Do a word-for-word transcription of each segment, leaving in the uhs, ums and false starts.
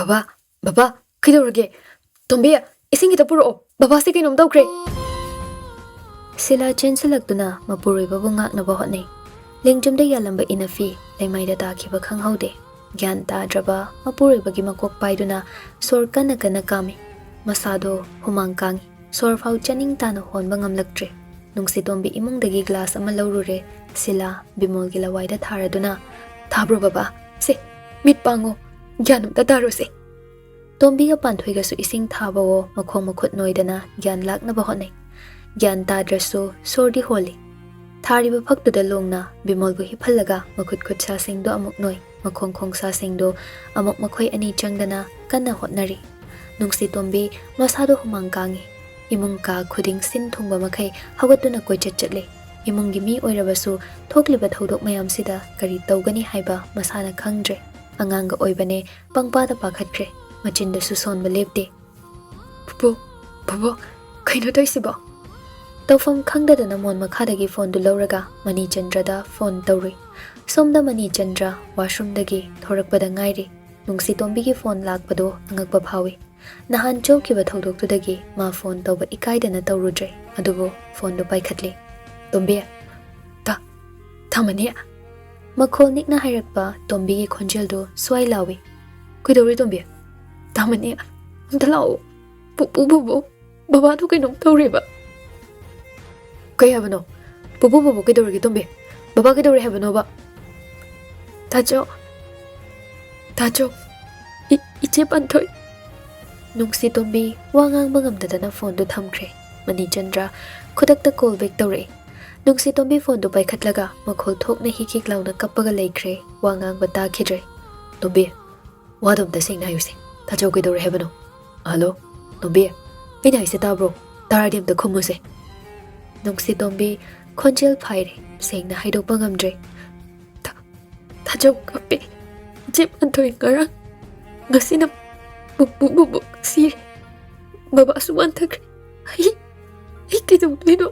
ꯕꯕꯥ, ꯕꯕꯥ, ꯀꯩꯗꯧꯔꯒꯦ? ꯇꯣꯝꯕꯤ, ꯏꯁꯤꯡ ꯈꯤꯇ ꯄꯨꯔꯛꯑꯣ꯫ ꯕꯕꯥꯁꯦ ꯀꯩꯅꯣꯝ ꯇꯧꯈ꯭ꯔꯦ꯫ ꯁꯤꯂꯥ ꯆꯦꯟꯁꯤꯜꯂꯛꯇꯨꯅ ꯃꯄꯨꯔꯣꯏꯕꯕꯨ ꯉꯥꯛꯅꯕ ꯍꯣꯠꯅꯩ꯫ ꯂꯦꯡꯖꯨꯝꯗ ꯌꯥꯜꯂꯝꯕ ꯏꯅꯐꯤ ꯂꯩꯃꯥꯏꯗ ꯇꯥꯈꯤꯕ ꯈꯪꯍꯧꯗꯦ꯫ ꯒ꯭ꯌꯥꯟ ꯇꯥꯗ꯭ꯔꯕ ꯃꯄꯨꯔꯣꯏꯕꯒꯤ ꯃꯀꯣꯛ ꯄꯥꯏꯗꯨꯅ ꯁꯣꯔ ꯀꯟꯅ ꯀꯟꯅ ꯀꯥꯝꯃꯤ꯫ ꯃꯁꯥꯗꯣ ꯍꯨꯃꯥꯡ ꯀꯥꯡꯉꯤ꯫ ꯁꯣꯔ ꯐꯥꯎ ꯆꯥꯅꯤꯡ ꯇꯥꯅ ꯍꯣꯟꯕ ꯉꯝꯂꯛꯇ꯭ꯔꯦ꯫ ꯅꯨꯡꯁꯤꯇꯣꯝꯕꯤ ꯏꯃꯨꯡꯗꯒꯤ ꯒ꯭ꯂꯥꯁ ꯑꯃ ꯂꯧꯔꯨꯔꯦ꯫ ꯁꯤꯂꯥ ꯕꯤꯃꯣꯜꯒꯤ ꯂꯋꯥꯏꯗ ꯊꯥꯔꯗꯨꯅ, "ꯊꯥꯕ꯭ꯔꯣ ꯕꯕꯥ? ꯁꯦ, ꯃꯤꯠ ꯄꯥꯡꯉꯣ꯫ ꯒ꯭ꯌꯥꯟ ꯑꯝꯇ ꯇꯥꯔꯣꯁꯦ꯫" ꯇꯣꯝꯕꯤꯒ ꯄꯥꯟꯊꯣꯏꯒꯁꯨ ꯏꯁꯤꯡ ꯊꯥꯕꯋꯣ ꯃꯈꯣꯡ ꯃꯈꯨꯠ ꯅꯣꯏꯗꯅ ꯒ꯭ꯌꯥꯟ ꯂꯥꯛꯅꯕ ꯍꯣꯠꯅꯩ꯫ ꯒ꯭ꯌꯥꯟ ꯇꯥꯗ꯭ꯔꯁꯨ ꯁꯣꯔꯗꯤ ꯍꯣꯜꯂꯤ꯫ ꯊꯥꯔꯤꯕ ꯐꯛꯇꯨꯗ ꯂꯣꯡꯅ ꯕꯤꯃꯣꯜꯕꯨ ꯍꯤꯞꯍꯜꯂꯒ ꯃꯈꯨꯠ ꯈꯨꯠꯁꯥꯁꯤꯡꯗꯣ ꯑꯃꯨꯛ ꯅꯣꯏ, ꯃꯈꯣꯡ ꯈꯣꯡꯁꯥꯁꯤꯡꯗꯣ ꯑꯃꯨꯛ ꯃꯈꯣꯏ ꯑꯅꯤ ꯆꯪꯗꯅ ꯀꯟꯅ ꯍꯣꯠꯅꯔꯤ꯫ ꯅꯨꯡꯁꯤꯇꯣꯝꯕꯤ ꯃꯁꯥꯗꯣ ꯍꯨꯃꯥꯡ ꯀꯥꯡꯉꯤ꯫ ꯏꯃꯨꯡ ꯀꯥ ꯈꯨꯗꯤꯡ ꯁꯤꯟ ꯊꯨꯡꯕ ꯃꯈꯩ ꯍꯧꯒꯠꯇꯨꯅ ꯀꯣꯏꯆꯠ ꯆꯠꯂꯤ꯫ ꯏꯃꯨꯡꯒꯤ ꯃꯤ ꯑꯣꯏꯔꯕꯁꯨ ꯊꯣꯛꯂꯤꯕ ꯊꯧꯗꯣꯛ ꯃꯌꯥꯝꯁꯤꯗ ꯀꯔꯤ ꯇꯧꯒꯅꯤ ꯍꯥꯏꯕ ꯃꯁꯥꯅ ꯈꯪꯗ꯭ꯔꯦ꯫ ꯑꯉꯥꯡꯒ ꯑꯣꯏꯕꯅꯦ, ꯄꯪꯄꯥꯗ ꯄꯥꯈꯠꯈ꯭ꯔꯦ꯫ ꯃꯆꯤꯟꯗꯁꯨ ꯁꯣꯟꯕ ꯂꯦꯞꯇꯦ꯫ "ꯄꯨꯄꯨ, ꯕꯣꯕꯣꯛ, ꯀꯩꯅꯣ ꯇꯧꯔꯤꯁꯤꯕꯣ?" ꯇꯧꯐꯝ ꯈꯪꯗꯗꯅ ꯃꯣꯟ ꯃꯈꯥꯗꯒꯤ ꯐꯣꯟꯗꯨ ꯂꯧꯔꯒ ꯃꯅꯤꯆꯟꯗ꯭ꯔꯗ ꯐꯣꯟ ꯇꯧꯔꯨꯏ꯫ ꯁꯣꯝꯗ ꯃꯅꯤꯆꯟꯗ꯭ꯔ ꯋꯥꯁꯔꯨꯝꯗꯒꯤ ꯊꯣꯔꯛꯄꯗ ꯉꯥꯏꯔꯤ꯫ ꯅꯨꯡꯁꯤꯇꯣꯝꯕꯤꯒꯤ ꯐꯣꯟ ꯂꯥꯛꯄꯗꯣ ꯑꯉꯛꯄ ꯐꯥꯎꯏ꯫ ꯅꯍꯥꯟ ꯆꯣꯞꯈꯤꯕ ꯊꯧꯗꯣꯛꯇꯨꯗꯒꯤ ꯃꯥ ꯐꯣꯟ ꯇꯧꯕ ꯏꯀꯥꯏꯗꯅ ꯇꯧꯔꯨꯗ꯭ꯔꯦ꯫ ꯑꯗꯨꯕꯨ ꯐꯣꯟꯗꯨ ꯄꯥꯏꯈꯠꯂꯤ꯫ "ꯇꯣꯝꯕꯤ, ꯇꯥ, ꯇꯥꯃꯅꯤ?" ꯃꯈꯣꯜ ꯅꯤꯛꯅ ꯍꯥꯏꯔꯛꯄ ꯇꯣꯝꯕꯤꯒꯤ ꯈꯣꯟꯖꯦꯜꯗꯨ ꯁ꯭ꯋꯥꯏ ꯂꯥꯎꯏ꯫ "ꯀꯩꯗꯧꯔꯦ ꯇꯣꯝꯕꯤ? ꯇꯥꯃꯅꯤ, ꯑꯝꯇ ꯂꯥꯛꯑꯣ꯫ ꯄꯨꯄꯨ, ꯕꯣꯕꯣꯛ, ꯕꯕꯥꯗꯨ ꯀꯩꯅꯣꯝ ꯇꯧꯔꯦꯕ꯫" "ꯀꯩ ꯍꯥꯏꯕꯅꯣ? ꯄꯨꯄꯨ, ꯕꯣꯕꯣꯛ ꯀꯩꯗꯧꯔꯒꯦ ꯇꯣꯝꯕꯤ? ꯕꯕꯥ ꯀꯩꯗꯧꯔꯦ ꯍꯥꯏꯕꯅꯣꯕ?" "ꯇꯥꯆꯧ, ꯇꯥꯆꯧ, ꯏ-, ꯏꯆꯦ ꯄꯥꯟꯊꯣꯏ꯫" ꯅꯨꯡꯁꯤꯇꯣꯝꯕꯤ ꯋꯥ ꯉꯥꯡꯕ ꯉꯝꯗꯗꯅ ꯐꯣꯟꯗꯨ ꯊꯝꯈ꯭ꯔꯦ꯫ ꯃꯅꯤꯆꯟꯗ꯭ꯔ ꯈꯨꯗꯛꯇ ꯀꯣꯜ ꯕꯦꯛ ꯇꯧꯔꯛꯏ꯫ ꯅꯨꯡꯁꯤꯇꯣꯝꯕꯤ ꯐꯣꯟꯗꯨ ꯄꯥꯏꯈꯠꯂꯒ ꯃꯈꯣꯜ ꯊꯣꯛꯅ ꯍꯤꯛ ꯍꯤꯛ ꯂꯥꯎꯅ ꯀꯞꯄꯒ ꯂꯩꯈ꯭ꯔꯦ꯫ ꯋꯥ ꯉꯥꯡꯕ ꯇꯥꯈꯤꯗ꯭ꯔꯦ꯫ "ꯇꯣꯝꯕꯤ, ꯋꯥꯗꯣ ꯑꯝꯇ ꯁꯦꯡꯅ ꯍꯥꯏꯌꯨꯁꯦ꯫ ꯇꯥꯆꯧ ꯀꯩꯗꯧꯔꯦ ꯍꯥꯏꯕꯅꯣ? ꯍꯜꯂꯣ, ꯇꯣꯝꯕꯤ, ꯑꯩꯅ ꯍꯥꯏꯁꯦ ꯇꯥꯕ꯭ꯔꯣ? ꯇꯥꯔꯗꯤ ꯑꯝꯇ ꯈꯨꯝꯃꯨꯁꯦ꯫" ꯅꯨꯡꯁꯤꯇꯣꯝꯕꯤ ꯈꯣꯟꯖꯦꯜ ꯐꯥꯏꯔꯦ, ꯁꯦꯡꯅ ꯍꯥꯏꯗꯣꯛꯄ ꯉꯝꯗ꯭ꯔꯦ꯫ "ꯇꯥ-, ꯇꯥꯆꯧ ꯀꯞꯄꯦ꯫ ꯏꯆꯦ ꯄꯥꯟꯊꯣꯏ ꯉꯔꯥꯡ, ꯉꯁꯤꯅ ꯄꯨꯄꯨ, ꯕꯣꯕꯣꯛ ꯁꯤꯔꯦ꯫ ꯕꯕꯥꯁꯨ ꯋꯥꯟꯊꯈ꯭ꯔꯦ꯫ ꯑꯩ, ꯑꯩ ꯀꯩꯗꯧꯗꯣꯏꯅꯣ?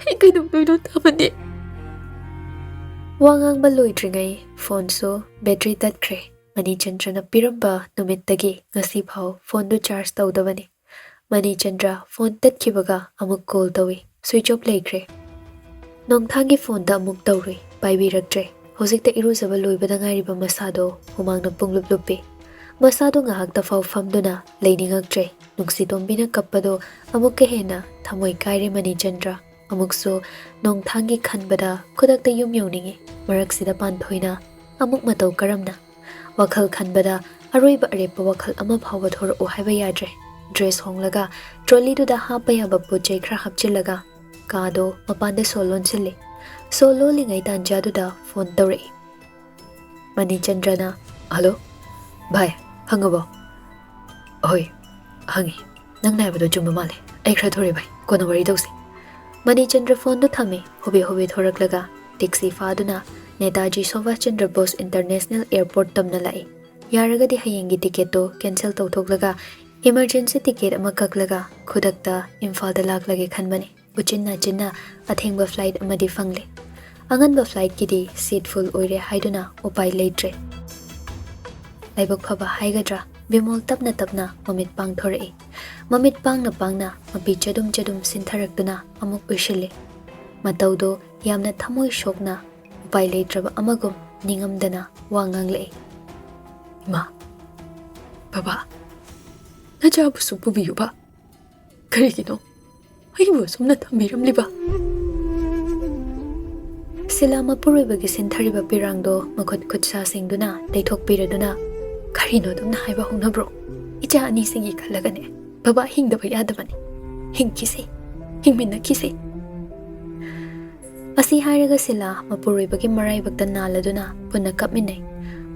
ꯑꯩ ꯀꯩꯗꯧꯗꯣꯏꯅꯣ ꯇꯥꯃꯅꯤ?" ꯋꯥ ꯉꯥꯡꯕ ꯂꯣꯏꯗ꯭ꯔꯤꯉꯩ ꯐꯣꯟꯁꯨ ꯕꯦꯇ꯭ꯔꯤ ꯇꯠꯈ꯭ꯔꯦ꯫ ꯃꯅꯤꯆꯟꯗ꯭ꯔꯅ ꯄꯤꯔꯝꯕ ꯅꯨꯃꯤꯠꯇꯒꯤ ꯉꯁꯤꯐꯥꯎ ꯐꯣꯟꯗꯨ ꯆꯥꯔꯖ ꯇꯧꯗꯕꯅꯤ꯫ ꯃꯅꯤꯆꯟꯗ꯭ꯔ ꯐꯣꯟ ꯇꯠꯈꯤꯕꯒ ꯑꯃꯨꯛ ꯀꯣꯜ ꯇꯧꯏ, ꯁ꯭ꯋꯤꯆ ꯑꯣꯐ ꯂꯩꯈ꯭ꯔꯦ꯫ ꯅꯣꯡꯊꯥꯡꯒꯤ ꯐꯣꯟꯗ ꯑꯃꯨꯛ ꯇꯧꯔꯨꯏ, ꯄꯥꯏꯕꯤꯔꯛꯇ꯭ꯔꯦ꯫ ꯍꯧꯖꯤꯛꯇ ꯏꯔꯨꯖꯕ ꯂꯣꯏꯕꯗ ꯉꯥꯏꯔꯤꯕ ꯃꯁꯥꯗꯣ ꯍꯨꯃꯥꯡꯅ ꯄꯨꯡꯂꯨꯞ ꯂꯨꯞꯄꯤ꯫ ꯃꯁꯥꯗꯣ ꯉꯥꯏꯍꯥꯛꯇ ꯐꯥꯎ ꯐꯝꯗꯨꯅ ꯂꯩꯅꯤꯡꯉꯛꯇ꯭ꯔꯦ꯫ ꯅꯨꯡꯁꯤꯇꯣꯝꯕꯤꯅ ꯀꯞꯄꯗꯣ ꯑꯃꯨꯛꯀ ꯍꯦꯟꯅ ꯊꯃꯣꯏ ꯀꯥꯏꯔꯦ ꯃꯅꯤꯆꯟꯗ꯭ꯔ꯫ ꯑꯃꯨꯛꯁꯨ ꯅꯣꯡꯊꯥꯡꯒꯤ ꯈꯟꯕꯗ ꯈꯨꯗꯛꯇ ꯌꯨꯝ ꯌꯧꯅꯤꯡꯏ꯫ ꯃꯔꯛꯁꯤꯗ ꯄꯥꯟꯊꯣꯏꯅ ꯑꯃꯨꯛ ꯃꯇꯧ ꯀꯔꯝꯅ? ꯋꯥꯈꯜ ꯈꯟꯕꯗ ꯑꯔꯣꯏꯕ ꯑꯔꯦꯞꯄ ꯋꯥꯈꯜ ꯑꯃ ꯐꯥꯎꯕ ꯊꯣꯔꯛꯎ ꯍꯥꯏꯕ ꯌꯥꯗ꯭ꯔꯦ꯫ ꯗ꯭ꯔꯦꯁ ꯍꯣꯡꯂꯒ ꯇ꯭ꯔꯣꯂꯤꯗꯨꯗ ꯍꯥꯞꯄ ꯌꯥꯕ ꯄꯣꯠ ꯆꯩ ꯈꯔ ꯍꯥꯞꯆꯤꯜꯂꯒ ꯀꯥꯗꯣ ꯃꯄꯥꯟꯗ ꯁꯣ ꯂꯣꯟꯁꯤꯜꯂꯤ꯫ ꯁꯣ ꯂꯣꯜꯂꯤꯉꯩ ꯇꯥꯟꯖꯥꯗꯨꯗ ꯐꯣꯟ ꯇꯧꯔꯛꯏ꯫ ꯃꯅꯤꯆꯟꯗ꯭ꯔꯅ, "ꯍꯜꯂꯣ, ꯚꯥꯏ, ꯍꯪꯉꯕꯣ?" "ꯍꯣꯏ, ꯍꯪꯉꯤ꯫ ꯅꯪꯅ ꯍꯥꯏꯕꯗꯣ ꯆꯨꯝꯕ ꯃꯥꯜꯂꯦ꯫ ꯑꯩ ꯈꯔ ꯊꯨꯔꯦ ꯚꯥꯏ, ꯀꯣꯟꯅ ꯋꯥꯔꯤ ꯇꯧꯁꯤ꯫" ꯃꯅꯤꯆꯟꯗ꯭ꯔ ꯐꯣꯟꯗꯨ ꯊꯝꯃꯤ꯫ ꯍꯣꯕꯦ ꯍꯣꯕꯦ ꯊꯣꯔꯛꯂꯒ ꯇꯦꯛꯁꯤ ꯐꯥꯗꯨꯅ ꯅꯦꯇꯥꯖꯤ ꯁꯨꯚꯥꯁ ꯆꯟꯗ꯭ꯔ ꯕꯣꯁ ꯏꯟꯇꯔꯅꯦꯁꯅꯦꯜ ꯑꯦꯌꯔꯄꯣꯔꯠ ꯇꯝꯅ ꯂꯥꯛꯏ꯫ ꯌꯥꯔꯒꯗꯤ ꯍꯌꯦꯡꯒꯤ ꯇꯤꯀꯦꯠꯇꯣ ꯀꯦꯟꯁꯦꯜ ꯇꯧꯊꯣꯛꯂꯒ ꯏꯃꯔꯖꯦꯟꯁꯤ ꯇꯤꯀꯦꯠ ꯑꯃ ꯀꯛꯂꯒ ꯈꯨꯗꯛꯇ ꯏꯝꯐꯥꯜꯗ ꯂꯥꯛꯂꯒꯦ ꯈꯟꯕꯅꯤ꯫ ꯎꯆꯤꯟ ꯅꯥꯆꯤꯟꯅ ꯑꯊꯦꯡꯕ ꯐ꯭ꯂꯥꯏꯠ ꯑꯃꯗꯤ ꯐꯪꯂꯦ꯫ ꯑꯉꯟꯕ ꯐ꯭ꯂꯥꯏꯠꯀꯤꯗꯤ ꯁꯤꯠ ꯐꯨꯜ ꯑꯣꯏꯔꯦ ꯍꯥꯏꯗꯨꯅ ꯎꯄꯥꯏ ꯂꯩꯇ꯭ꯔꯦ꯫ ꯂꯥꯏꯕꯛ ꯐꯕ ꯍꯥꯏꯒꯗ꯭ꯔꯥ, ꯕꯤꯃꯣꯜ ꯇꯞꯅ ꯇꯞꯅ ꯃꯃꯤꯠ ꯄꯥꯡꯊꯣꯔꯛꯏ꯫ ꯃꯃꯤꯠ ꯄꯥꯡꯅ ꯄꯥꯡꯅ ꯃꯄꯤ ꯆꯗꯨꯝ ꯆꯗꯨꯝ ꯁꯤꯟꯊꯔꯛꯇꯨꯅ ꯑꯃꯨꯛ ꯎꯏꯁꯤꯜꯂꯤ꯫ ꯃꯇꯧꯗꯣ ꯌꯥꯝꯅ ꯊꯃꯣꯏ ꯁꯣꯛꯅ, ꯎꯄꯥꯏ ꯂꯩꯇ꯭ꯔꯕ ꯑꯃꯒꯨꯝ ꯅꯤꯡꯉꯝꯗꯅ ꯋꯥ ꯉꯥꯡꯂꯛꯏ꯫ "ꯏꯃꯥ, ꯕꯕꯥ, ꯅꯆꯥꯕꯨꯁꯨ ꯄꯨꯕꯤꯌꯨꯕ꯫ ꯀꯔꯤꯒꯤꯅꯣ ꯑꯩꯕꯨ ꯑꯁꯨꯝꯅ ꯊꯝꯕꯤꯔꯝꯂꯤꯕ?" ꯁꯤꯂꯥ ꯃꯄꯨꯔꯣꯏꯕꯒꯤ ꯁꯤꯟꯊꯔꯤꯕ ꯄꯤꯔꯥꯡꯗꯣ ꯃꯈꯨꯠ ꯈꯨꯠꯁꯥ ꯁꯤꯡꯗꯨꯅ ꯇꯩꯊꯣꯛꯄꯤꯔꯗꯨꯅ, "ꯀꯔꯤꯅꯣ ꯑꯗꯨꯝꯅ ꯍꯥꯏꯕ ꯍꯧꯅꯕ꯭ꯔꯣ? ꯏꯆꯥ ꯑꯅꯤꯁꯤꯒꯤ ꯈꯜꯂꯒꯅꯦ ꯕꯕꯥ ꯍꯤꯡꯗꯕ ꯌꯥꯗꯕꯅꯤ꯫ ꯍꯤꯡꯈꯤꯁꯤ, ꯍꯤꯡꯃꯤꯟꯅꯈꯤꯁꯤ꯫" ꯑꯁꯤ ꯍꯥꯏꯔꯒ ꯁꯤꯂꯥ ꯃꯄꯨꯔꯣꯏꯕꯒꯤ ꯃꯔꯥꯏꯕꯛꯇ ꯅꯥꯜꯂꯗꯨꯅ ꯄꯨꯟꯅ ꯀꯞꯃꯤꯟꯅꯩ꯫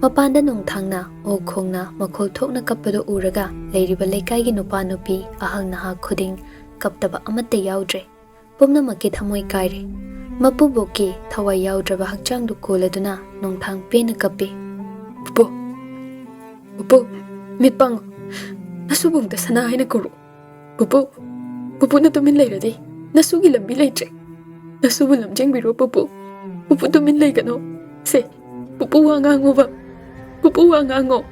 ꯃꯄꯥꯟꯗ ꯅꯣꯡꯊꯥꯡꯅ ꯑꯣꯛ ꯈꯣꯡꯅ ꯃꯈꯣꯜ ꯊꯣꯛꯅ ꯀꯞꯄꯗꯨ ꯎꯔꯒ ꯂꯩꯔꯤꯕ ꯂꯩꯀꯥꯏꯒꯤ ꯅꯨꯄꯥ ꯅꯨꯄꯤ ꯑꯍꯜ ꯅꯍꯥ ꯈꯨꯗꯤꯡ ꯀꯞꯇꯕ ꯑꯃꯠꯇ ꯌꯥꯎꯗ꯭ꯔꯦ꯫ ꯄꯨꯝꯅꯃꯛꯀꯤ ꯊꯃꯣꯏ ꯀꯥꯏꯔꯦ꯫ ꯃꯄꯨꯕꯣꯛꯀꯤ ꯊꯋꯥꯏ ꯌꯥꯎꯗ꯭ꯔꯕ ꯍꯛꯆꯥꯡꯗꯨ ꯀꯣꯜꯂꯗꯨꯅ ꯅꯣꯡꯊꯥꯡ ꯄꯦꯟꯅ ꯀꯞꯄꯤ꯫ "ꯄꯨꯄꯨ, ꯄꯨꯄꯨ, ꯃꯤꯠ ꯄꯥꯡꯉꯨ꯫ ꯅꯁꯨꯕꯨꯡꯗ ꯁꯅꯥ ꯍꯥꯏꯅ ꯀꯧꯔꯛꯎ꯫ ꯄꯨꯄꯨ, ꯄꯨꯄꯨꯅ ꯇꯨꯃꯤꯟ ꯂꯩꯔꯗꯤ ꯅꯁꯨꯒꯤ ꯂꯝꯕꯤ ꯂꯩꯇ꯭ꯔꯦ꯫ ꯅꯁꯨꯕꯨ ꯂꯝꯖꯤꯡꯕꯤꯔꯣ ꯄꯨꯄꯨ꯫ ꯄꯨꯄꯨ ꯇꯨꯃꯤꯟ ꯂꯩꯒꯅꯣ꯫ ꯁꯦ, ꯄꯨꯄꯨ ꯋꯥ ꯉꯥꯡꯉꯨꯕ꯫ ꯄꯨꯄꯨ ꯋꯥ ꯉꯥꯡꯉꯣ꯫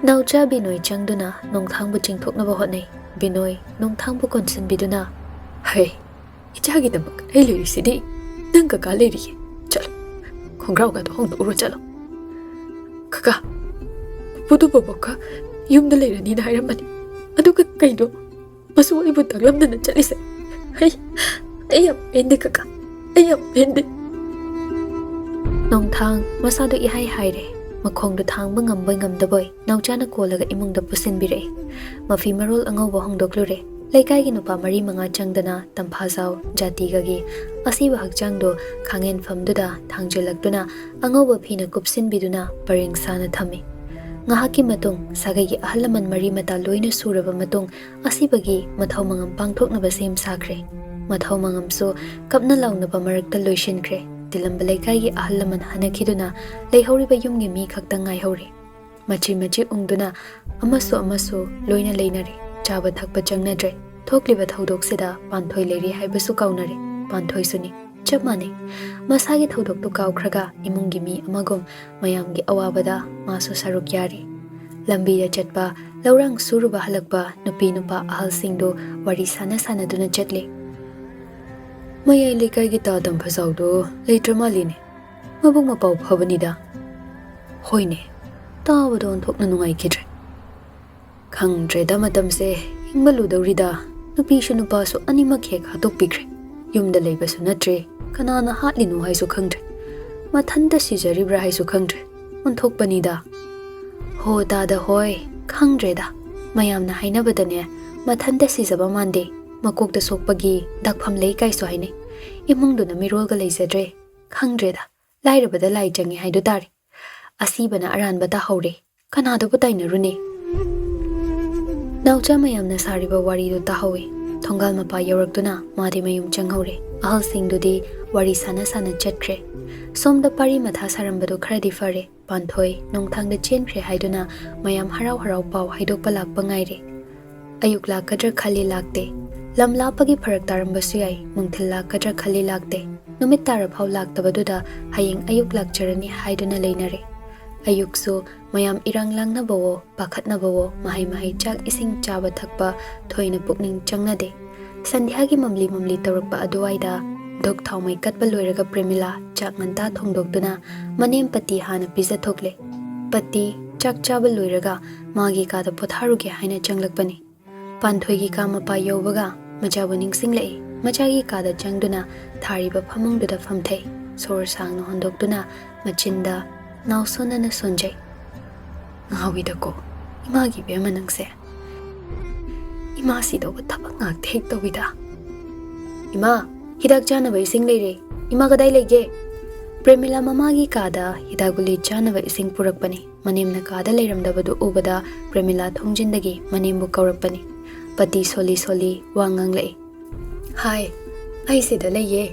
ꯅꯥꯎꯆꯥ ꯕꯤꯅꯣꯏ ꯆꯪꯗꯨꯅ ꯅꯣꯡꯊꯥꯡꯕꯨ ꯆꯤꯡꯊꯣꯛꯅꯕ ꯍꯣꯠꯅꯩ꯫ ꯕꯤꯅꯣꯏ ꯅꯣꯡꯊꯥꯡꯕꯨ ꯀꯣꯟꯁꯤꯟꯕꯤꯗꯨꯅ, "ꯍꯩ, ꯏꯆꯥꯒꯤꯗꯃꯛ ꯑꯩ ꯂꯩꯔꯤꯁꯤꯗꯤ꯫ ꯅꯪ ꯀꯀꯥ ꯂꯩꯔꯤꯌꯦ꯫ ꯆꯠꯂꯣ, ꯈꯣꯡꯒ꯭ꯔꯥꯎꯒꯗꯣ ꯍꯣꯡꯗꯣꯛꯎꯔꯣ, ꯆꯠꯂꯣ꯫ ꯀꯀꯥ, ꯄꯨꯄꯨꯗꯨ ꯕꯣꯕꯣꯛꯀ ꯌꯨꯝꯗ ꯂꯩꯔꯅꯤꯅ ꯍꯥꯏꯔꯝꯕꯅꯤ꯫ ꯑꯗꯨꯒ ꯀꯩꯅꯣ ꯃꯁꯨ ꯑꯩꯕꯨ ꯇꯥꯛꯂꯝꯗꯅ ꯆꯠꯂꯤꯁꯦ? ꯑꯩ, ꯑꯩ ꯌꯥꯝ ꯄꯦꯟꯗꯦ ꯀꯀꯥ, ꯑꯩ ꯌꯥꯝ ꯄꯦꯟꯗꯦ꯫" ꯅꯣꯡꯊꯥꯡ ꯃꯁꯥꯗꯨ ꯏꯍꯥꯏ ꯍꯥꯏꯔꯦ꯫ ꯃꯈꯣꯡꯗꯨ ꯊꯥꯡꯕ ꯉꯝꯕꯣꯏ ꯉꯝꯗꯕꯣꯏ ꯅꯥꯎꯆꯥꯅ ꯀꯣꯜꯂꯒ ꯏꯃꯨꯡꯗ ꯄꯨꯁꯤꯟꯕꯤꯔꯛꯏ꯫ ꯃꯐꯤ ꯃꯔꯣꯜ ꯑꯉꯧꯕ ꯍꯣꯡꯗꯣꯛꯂꯨꯔꯦ꯫ ꯂꯩꯀꯥꯏꯒꯤ ꯅꯨꯄꯥ ꯃꯔꯤ ꯃꯉꯥ ꯆꯪꯗꯅ ꯇꯝꯐꯥꯖꯥꯎ, ꯖꯥꯇꯤꯒꯒꯤ ꯑꯁꯤꯕ ꯍꯛꯆꯥꯡꯗꯨ ꯈꯥꯡꯉꯦꯟꯐꯝꯗꯨꯗ ꯊꯥꯡꯖꯤꯜꯂꯛꯇꯨꯅ ꯑꯉꯧꯕ ꯐꯤꯅ ꯀꯨꯞꯁꯤꯟꯕꯤꯗꯨꯅ ꯄꯔꯦꯡ ꯁꯥꯅ ꯊꯝꯃꯤ꯫ ꯉꯥꯏꯍꯥꯛꯀꯤ ꯃꯇꯨꯡ ꯁꯥꯒꯩꯒꯤ ꯑꯍꯜ ꯂꯃꯟ ꯃꯔꯤ ꯃꯇꯥ ꯂꯣꯏꯅ ꯁꯨꯔꯕ ꯃꯇꯨꯡ ꯑꯁꯤꯕꯒꯤ ꯃꯊꯧ ꯃꯉꯝ ꯄꯥꯡꯊꯣꯛꯅꯕ ꯁꯦꯝ ꯁꯥꯈ꯭ꯔꯦ꯫ ꯃꯊꯧ ꯃꯉꯝꯁꯨ ꯀꯞꯅ ꯂꯥꯎꯅꯕ ꯃꯔꯛꯇ ꯂꯣꯏꯁꯤꯟꯈ꯭ꯔꯦ꯫ ꯇꯤꯜꯂꯝꯕ ꯂꯩꯀꯥꯏꯒꯤ ꯑꯍꯜ ꯂꯃꯟ ꯍꯟꯅꯈꯤꯗꯨꯅ ꯂꯩꯍꯧꯔꯤꯕ ꯌꯨꯝꯒꯤ ꯃꯤ ꯈꯛꯇ ꯉꯥꯏꯍꯧꯔꯦ꯫ ꯃꯆꯤ ꯃꯆꯤ ꯎꯪꯗꯨꯅ ꯑꯃꯁꯨ ꯑꯃꯁꯨ ꯂꯣꯏꯅ ꯂꯩꯅꯔꯦ꯫ ꯆꯥꯕ ꯊꯛꯄ ꯆꯪꯅꯗ꯭ꯔꯦ꯫ ꯊꯣꯛꯂꯤꯕ ꯊꯧꯗꯣꯛꯁꯤꯗ ꯄꯥꯟꯊꯣꯏ ꯂꯩꯔꯤ ꯍꯥꯏꯕꯁꯨ ꯀꯥꯎꯅꯔꯦ꯫ ꯄꯥꯟꯊꯣꯏꯁꯨꯅꯤ꯫ ꯆꯞ ꯃꯥꯟꯅꯩ꯫ ꯃꯁꯥꯒꯤ ꯊꯧꯗꯣꯛꯇꯨ ꯀꯥꯎꯈ꯭ꯔꯒ ꯏꯃꯨꯡꯒꯤ ꯃꯤ ꯑꯃꯒꯨꯝ ꯃꯌꯥꯝꯒꯤ ꯑꯋꯥꯕꯗ ꯃꯥꯁꯨ ꯁꯔꯨꯛ ꯌꯥꯔꯤ꯫ ꯂꯝꯕꯤꯗ ꯆꯠꯄ, ꯂꯧꯔꯥꯡ ꯁꯨꯔꯨꯕ ꯍꯜꯂꯛꯄ ꯅꯨꯄꯤ ꯅꯨꯄꯥ ꯑꯍꯜꯁꯤꯡꯗꯨ ꯋꯥꯔꯤ ꯁꯥꯟꯅ ꯁꯥꯟꯅꯗꯨꯅ ꯆꯠꯂꯤ꯫ "ꯃꯌꯥꯏ ꯂꯩꯀꯥꯏꯒꯤ ꯇꯥ ꯇꯝꯐꯖꯥꯎꯗꯣ ꯂꯩꯇ꯭ꯔ ꯃꯥꯜꯂꯤꯅꯦ꯫ ꯃꯕꯨꯛ ꯃꯄꯥꯎ ꯐꯕꯅꯤꯗ꯫" "ꯍꯣꯏꯅꯦ, ꯇꯥꯕꯗ ꯑꯣꯟꯊꯣꯛꯅ ꯅꯨꯡꯉꯥꯏꯈꯤꯗ꯭ꯔꯦ꯫ ꯈꯪꯗ꯭ꯔꯦꯗ ꯃꯇꯝꯁꯦ, ꯍꯤꯡꯕ ꯂꯨꯗꯧꯔꯤꯗ꯫ ꯅꯨꯄꯤꯁꯨ ꯅꯨꯄꯥꯁꯨ ꯑꯅꯤꯃꯛ ꯍꯦꯛ ꯍꯥꯠꯇꯣꯛꯄꯤꯈ꯭ꯔꯦ꯫ ꯌꯨꯝꯗ ꯂꯩꯕꯁꯨ ꯅꯠꯇ꯭ꯔꯦ꯫ ꯀꯅꯥꯅ ꯍꯥꯠꯂꯤꯅꯣ ꯍꯥꯏꯁꯨ ꯈꯪꯗ꯭ꯔꯦ꯫ ꯃꯊꯟꯇ ꯁꯤꯖꯔꯤꯕ꯭ꯔꯥ ꯍꯥꯏꯁꯨ ꯈꯪꯗ꯭ꯔꯦ꯫ ꯑꯣꯟꯊꯣꯛꯄꯅꯤꯗ꯫" "ꯍꯣ ꯇꯥꯗ ꯍꯣꯏ, ꯈꯪꯗ꯭ꯔꯦꯗ꯫ ꯃꯌꯥꯝꯅ ꯍꯥꯏꯅꯕꯗꯅꯦ, ꯃꯊꯟꯇ ꯁꯤꯖꯕ ꯃꯥꯟꯗꯦ, ꯃꯀꯣꯛꯇ ꯁꯣꯛꯄꯒꯤ ꯗꯥꯛꯐꯝ ꯂꯩ ꯀꯥꯏꯁꯨ ꯍꯥꯏꯅꯩ꯫ ꯏꯃꯨꯡꯗꯨꯅ ꯃꯤꯔꯣꯜꯒ ꯂꯩꯖꯗ꯭ꯔꯦ꯫ ꯈꯪꯗ꯭ꯔꯦꯗ, ꯂꯥꯏꯔꯕꯗ ꯂꯥꯏ ꯆꯪꯉꯤ ꯍꯥꯏꯗꯨ ꯇꯥꯔꯦ꯫ ꯑꯁꯤꯕꯅ ꯑꯔꯥꯟꯕ ꯇꯥꯍꯧꯔꯦ꯫ ꯀꯅꯥꯗꯕꯨ ꯇꯥꯏꯅꯔꯨꯅꯤ?" ꯅꯥꯎꯆꯥ ꯃꯌꯥꯝꯅ ꯁꯥꯔꯤꯕ ꯋꯥꯔꯤꯗꯨ ꯇꯥꯍꯧꯏ꯫ ꯊꯣꯡꯒꯥꯜ ꯃꯄꯥ ꯌꯧꯔꯛꯇꯨꯅ ꯃꯥꯗꯤ ꯃꯌꯨꯝ ꯆꯪꯍꯧꯔꯦ꯫ ꯑꯍꯜꯁꯤꯡꯗꯨꯗꯤ ꯋꯥꯔꯤ ꯁꯥꯟꯅ ꯁꯥꯟꯅ ꯆꯠꯈ꯭ꯔꯦ꯫ ꯁꯣꯝꯗ ꯄꯥꯔꯤ ꯃꯊꯥ ꯁꯥꯔꯝꯕꯗꯨ ꯈꯔꯗꯤ ꯐꯔꯦ꯫ ꯄꯥꯟꯊꯣꯏ ꯅꯣꯡꯊꯥꯡꯗ ꯆꯦꯟꯈ꯭ꯔꯦ ꯍꯥꯏꯗꯨꯅ ꯃꯌꯥꯝ ꯍꯔꯥꯎ ꯍꯔꯥꯎ ꯄꯥꯎ ꯍꯥꯏꯗꯣꯛꯄ ꯂꯥꯛꯄ ꯉꯥꯏꯔꯦ꯫ ꯑꯌꯨꯛ ꯂꯥꯛꯀꯗ꯭ꯔꯥ ꯈꯜꯂꯤ, ꯂꯥꯛꯇꯦ꯫ ꯂꯝ ꯂꯥꯞꯄꯒꯤ ꯐꯔꯛ ꯇꯥꯔꯝꯕꯁꯨ ꯌꯥꯏ, ꯅꯨꯡꯊꯤꯜ ꯂꯥꯛꯀꯗ꯭ꯔꯥ ꯈꯜꯂꯤ, ꯂꯥꯛꯇꯦ꯫ ꯅꯨꯃꯤꯠ ꯇꯥꯔꯐꯥꯎ ꯂꯥꯛꯇꯕꯗꯨꯗ ꯍꯌꯦꯡ ꯑꯌꯨꯛ ꯂꯥꯛꯆꯔꯅꯤ ꯍꯥꯏꯗꯨꯅ ꯂꯩꯅꯔꯦ꯫ ꯑꯌꯨꯛꯁꯨ ꯃꯌꯥꯝ ꯏꯔꯥꯡ ꯂꯥꯡꯅꯕꯋꯣ, ꯄꯥꯈꯠꯅꯕꯋꯣ, ꯃꯍꯩ ꯃꯍꯩ, ꯆꯥꯛ ꯏꯁꯤꯡ ꯆꯥꯕ ꯊꯛꯄ ꯊꯣꯏꯅ ꯄꯨꯛꯅꯤꯡ ꯆꯪꯅꯗꯦ꯫ ꯁꯟꯙ꯭ꯌꯥꯒꯤ ꯃꯝꯂꯤ ꯃꯝꯂꯤ ꯇꯧꯔꯛꯄ ꯑꯗꯨꯋꯥꯏꯗ ꯙꯨꯛ ꯊꯥꯎꯃꯩ ꯀꯠꯄ ꯂꯣꯏꯔꯒ ꯄ꯭ꯔꯦꯃꯤꯂꯥ ꯆꯥꯛ ꯉꯟꯇꯥ ꯊꯣꯡꯗꯣꯛꯇꯨꯅ ꯃꯅꯦꯝ ꯄꯇꯤ ꯍꯥꯟꯅ ꯄꯤꯖꯊꯣꯛꯂꯦ꯫ ꯄꯇꯤ ꯆꯥꯛ ꯆꯥꯕ ꯂꯣꯏꯔꯒ ꯃꯥꯒꯤ ꯀꯥꯗ ꯄꯣꯊꯥꯔꯨꯒꯦ ꯍꯥꯏꯅ ꯆꯪꯂꯛꯄꯅꯤ꯫ ꯄꯥꯟꯊꯣꯏꯒꯤ ꯀꯥ ꯃꯄꯥ ꯌꯧꯕꯒ ꯃꯆꯥꯕꯨ ꯅꯤꯡꯁꯤꯡꯂꯛꯏ꯫ ꯃꯆꯥꯒꯤ ꯀꯥꯗ ꯆꯪꯗꯨꯅ ꯊꯥꯔꯤꯕ ꯐꯃꯨꯡꯗꯨꯗ ꯐꯝꯊꯩ꯫ ꯁꯣꯔ ꯁꯥꯡꯅ ꯍꯣꯟꯗꯣꯛꯇꯨꯅ ꯃꯆꯤꯟꯗ ꯅꯥꯎꯁꯣꯟꯅꯅ ꯁꯣꯟꯖꯩ꯫ "ꯉꯥꯎꯏꯗꯀꯣ ꯏꯃꯥꯒꯤ ꯏꯕꯦꯝꯃ ꯅꯪꯁꯦ꯫ ꯏꯃꯥ ꯁꯤꯗꯧꯕ ꯊꯕꯛ ꯉꯥꯛꯇ ꯍꯦꯛ ꯇꯧꯏꯗ꯫ ꯏꯃꯥ, ꯍꯤꯗꯥꯛ ꯆꯥꯅꯕ ꯏꯁꯤꯡ ꯂꯩꯔꯦ꯫ ꯏꯃꯥ ꯀꯗꯥꯏ ꯂꯩꯒꯦ?" ꯄ꯭ꯔꯦꯃꯤꯂꯥ ꯃꯃꯥꯒꯤ ꯀꯥꯗ ꯍꯤꯗꯥꯛ ꯒꯨꯂꯤ ꯆꯥꯅꯕ ꯏꯁꯤꯡ ꯄꯨꯔꯛꯄꯅꯤ꯫ ꯃꯅꯦꯝꯅ ꯀꯥꯗ ꯂꯩꯔꯝꯗꯕꯗꯨ ꯎꯕꯗ ꯄ꯭ꯔꯦꯃꯤꯂꯥ ꯊꯣꯡꯖꯤꯟꯗꯒꯤ ꯃꯅꯦꯝꯕꯨ ꯀꯧꯔꯛꯄꯅꯤ꯫ ꯄꯇꯤ ꯁꯣꯜꯂꯤ ꯁꯣꯜꯂꯤ ꯋꯥ ꯉꯥꯡꯂꯛꯏ꯫ "ꯍꯥꯏ, ꯑꯩ ꯁꯤꯗ ꯂꯩꯌꯦ꯫"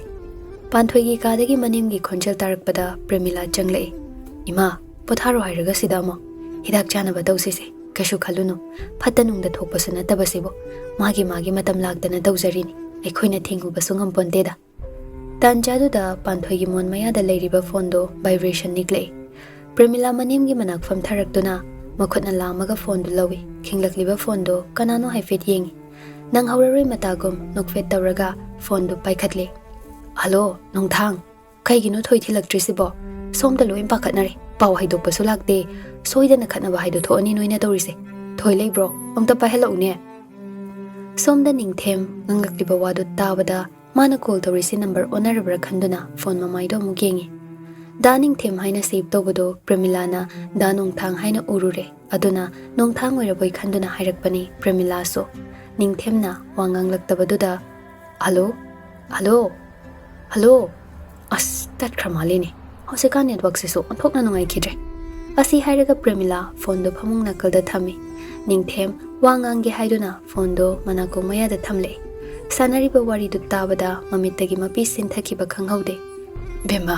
ꯄꯥꯟꯊꯣꯏꯒꯤ ꯀꯥꯗꯒꯤ ꯃꯅꯦꯝꯒꯤ ꯈꯣꯟꯖꯦꯜ ꯇꯥꯔꯛꯄꯗ ꯄ꯭ꯔꯦꯃꯤꯂꯥ ꯆꯪꯂꯛꯏ꯫ "ꯏꯃꯥ, ꯄꯣꯊꯥꯔꯣ ꯍꯥꯏꯔꯒ ꯁꯤꯗ ꯑꯃꯨꯛ꯫ ꯍꯤꯗꯥꯛ ꯆꯥꯅꯕ ꯇꯧꯁꯤꯁꯦ꯫ ꯀꯩꯁꯨ ꯈꯜꯂꯨꯅꯨ꯫ ꯐꯠꯇ ꯅꯨꯡꯗ ꯊꯣꯛꯄꯁꯨ ꯅꯠꯇꯕꯁꯤꯕꯨ꯫ ꯃꯥꯒꯤ ꯃꯥꯒꯤ ꯃꯇꯝ ꯂꯥꯛꯇꯅ ꯇꯧꯖꯔꯤꯅꯤ꯫ ꯑꯩꯈꯣꯏꯅ ꯊꯤꯡꯉꯨꯕꯁꯨ ꯉꯝꯄꯣꯟꯇꯦꯗ꯫" ꯇꯥꯟꯖꯥꯗꯨꯗ ꯄꯥꯟꯊꯣꯏꯒꯤ ꯃꯣꯟ ꯃꯌꯥꯗ ꯂꯩꯔꯤꯕ ꯐꯣꯟꯗꯣ ꯚꯥꯏꯕ꯭ꯔꯦꯁꯟ ꯅꯤꯛꯂꯛꯏ꯫ ꯄ꯭ꯔꯦꯃꯤꯂꯥ ꯃꯅꯦꯝꯒꯤ ꯃꯅꯥꯛ ꯐꯝꯊꯔꯛꯇꯨꯅ ꯃꯈꯨꯠꯅ ꯂꯥꯝꯃꯒ ꯐꯣꯟꯗꯨ ꯂꯧꯏ꯫ ꯈꯤꯡꯂꯛꯂꯤꯕ ꯐꯣꯟꯗꯣ ꯀꯅꯥꯅꯣ ꯍꯥꯏꯐꯦꯠ ꯌꯦꯡꯏ꯫ ꯅꯪꯍꯧꯔꯔꯣꯏ ꯃꯇꯥꯒꯨꯝ ꯅꯣꯛꯐꯦꯠ ꯇꯧꯔꯒ ꯐꯣꯟꯗꯨ ꯄꯥꯏꯈꯠꯂꯤ꯫ "ꯍꯜꯂꯣ, ꯅꯣꯡꯊꯥꯡ꯫ ꯀꯩꯒꯤꯅꯣ ꯊꯣꯏ ꯊꯤꯜꯂꯛꯇ꯭ꯔꯤꯁꯤꯕꯣ? ꯁꯣꯝꯗ ꯂꯣꯏ ꯄꯥꯈꯠꯅꯔꯦ꯫ ꯄꯥꯎ ꯍꯥꯏꯗꯣꯛꯄꯁꯨ ꯂꯥꯛꯇꯦ꯫ ꯁꯣꯏꯗꯅ ꯈꯠꯅꯕ ꯍꯥꯏꯗꯣ ꯊꯣꯛꯑꯅꯤ ꯅꯣꯏꯅ ꯇꯧꯔꯤꯁꯦ꯫ ꯊꯣꯏ ꯂꯩꯕ꯭ꯔꯣ? ꯑꯝꯇ ꯄꯥꯏꯍꯜꯂꯛꯎꯅꯦ꯫" ꯁꯣꯝꯗ ꯅꯤꯡꯊꯦꯝ ꯉꯥꯡꯂꯛꯂꯤꯕ ꯋꯥꯗꯨ ꯇꯥꯕꯗ ꯃꯥꯅ ꯀꯣꯜ ꯇꯧꯔꯤꯁꯤ ꯅꯝꯕꯔ ꯑꯣꯟꯅꯔꯕ꯭ꯔꯥ ꯈꯟꯗꯨꯅ ꯐꯣꯟ ꯃꯃꯥꯏꯗꯣ ꯑꯃꯨꯛ ꯌꯦꯡꯉꯤ꯫ ꯗꯥ ꯅꯤꯡꯊꯦꯝ ꯍꯥꯏꯅ ꯁꯦꯚ ꯇꯧꯕꯗꯣ ꯄ꯭ꯔꯦꯃꯤꯂꯥꯅ ꯗꯥ ꯅꯣꯡꯊꯥꯡ ꯍꯥꯏꯅ ꯎꯔꯨꯔꯦ꯫ ꯑꯗꯨꯅ ꯅꯣꯡꯊꯥꯡ ꯑꯣꯏꯔꯕꯣꯏ ꯈꯟꯗꯨꯅ ꯍꯥꯏꯔꯛꯄꯅꯤ ꯄ꯭ꯔꯦꯃꯤꯂꯥꯁꯨ꯫ ꯅꯤꯡꯊꯦꯝꯅ ꯋꯥ ꯉꯥꯡꯂꯛꯇꯕꯗꯨꯗ, "ꯍꯜꯂꯣ? ꯍꯜꯂꯣ? ꯍꯜꯂꯣ? ꯑꯁ, ꯇꯠꯈ꯭ꯔ ꯃꯥꯜꯂꯤꯅꯦ꯫ ꯍꯧꯖꯤꯛꯀꯥꯟ ꯅꯦꯠꯋꯥꯛꯁꯤꯁꯨ ꯑꯣꯟꯊꯣꯛꯅ ꯅꯨꯡꯉꯥꯏꯈꯤꯗ꯭ꯔꯦ꯫" ꯑꯁꯤ ꯍꯥꯏꯔꯒ ꯄ꯭ꯔꯦꯃꯤꯂꯥ ꯐꯣꯟꯗꯣ ꯐꯃꯨꯡ ꯅꯥꯀꯜꯗ ꯊꯝꯃꯤ꯫ ꯅꯤꯡꯊꯦꯝ ꯋꯥ ꯉꯥꯡꯒꯦ ꯍꯥꯏꯗꯨꯅ ꯐꯣꯟꯗꯣ ꯃꯅꯥꯀꯣꯡ ꯃꯌꯥꯗ ꯊꯝꯂꯛꯏ꯫ ꯁꯥꯟꯅꯔꯤꯕ ꯋꯥꯔꯤꯗꯨ ꯇꯥꯕꯗ ꯃꯃꯤꯠꯇꯒꯤ ꯃꯄꯤ ꯁꯤꯟꯊꯈꯤꯕ ꯈꯪꯍꯧꯗꯦ꯫ "ꯕꯦꯝꯃ,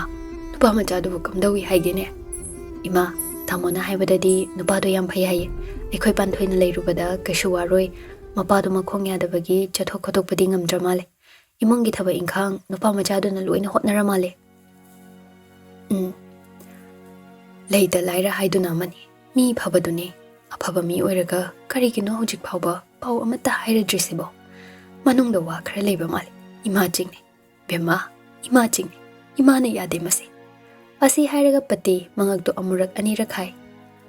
ꯅꯨꯄꯥ ꯃꯆꯥꯗꯨꯕꯨ ꯀꯝꯗꯧꯏ ꯍꯥꯏꯒꯦꯅꯦ?" "ꯏꯃꯥ, ꯇꯥꯃꯣꯅ ꯍꯥꯏꯕꯗꯗꯤ ꯅꯨꯄꯥꯗꯣ ꯌꯥꯝ ꯐꯩ ꯍꯥꯏꯌꯦ꯫ ꯑꯩꯈꯣꯏ ꯄꯥꯟꯊꯣꯏꯅ ꯂꯩꯔꯨꯕꯗ ꯀꯩꯁꯨ ꯋꯥꯔꯣꯏ꯫ ꯃꯄꯥꯗꯣ ꯃꯈꯣꯡ ꯌꯥꯗꯕꯒꯤ ꯆꯠꯊꯣꯛ ꯈꯣꯠꯇꯣꯛꯄꯗꯤ ꯉꯝꯗ꯭ꯔ ꯃꯥꯜꯂꯦ꯫ ꯏꯃꯨꯡꯒꯤ ꯊꯕꯛ ꯏꯪꯈꯥꯡ ꯅꯨꯄꯥ ꯃꯆꯥꯗꯨꯅ ꯂꯣꯏꯅ ꯍꯣꯠꯅꯔ ꯃꯥꯜꯂꯦ꯫" "ꯎꯝ, ꯂꯩꯇ ꯂꯥꯏꯔ ꯍꯥꯏꯗꯨꯅ ꯑꯃꯅꯤ꯫ ꯃꯤ ꯐꯕꯗꯨꯅꯦ꯫ ꯑꯐꯕ ꯃꯤ ꯑꯣꯏꯔꯒ ꯀꯔꯤꯒꯤꯅꯣ ꯍꯧꯖꯤꯛ ꯐꯥꯎꯕ ꯄꯥꯎ ꯑꯃꯠꯇ ꯍꯥꯏꯔꯗ꯭ꯔꯤꯁꯤꯕꯣ? ꯃꯅꯨꯡꯗ ꯋꯥ ꯈꯔ ꯂꯩꯕ ꯃꯥꯜꯂꯤ꯫ ꯏꯃꯥ ꯆꯤꯡꯅꯤ꯫ ꯕꯦꯝꯃ, ꯏꯃꯥ ꯆꯤꯡꯅꯤ꯫ ꯏꯃꯥꯅ ꯌꯥꯗꯦ ꯃꯁꯤ꯫ ꯑꯁꯤ ꯍꯥꯏꯔꯒ ꯄꯇꯤ ꯃꯉꯛꯇꯨ ꯑꯃꯨꯔꯛ ꯑꯅꯤꯔꯛ ꯍꯥꯏ꯫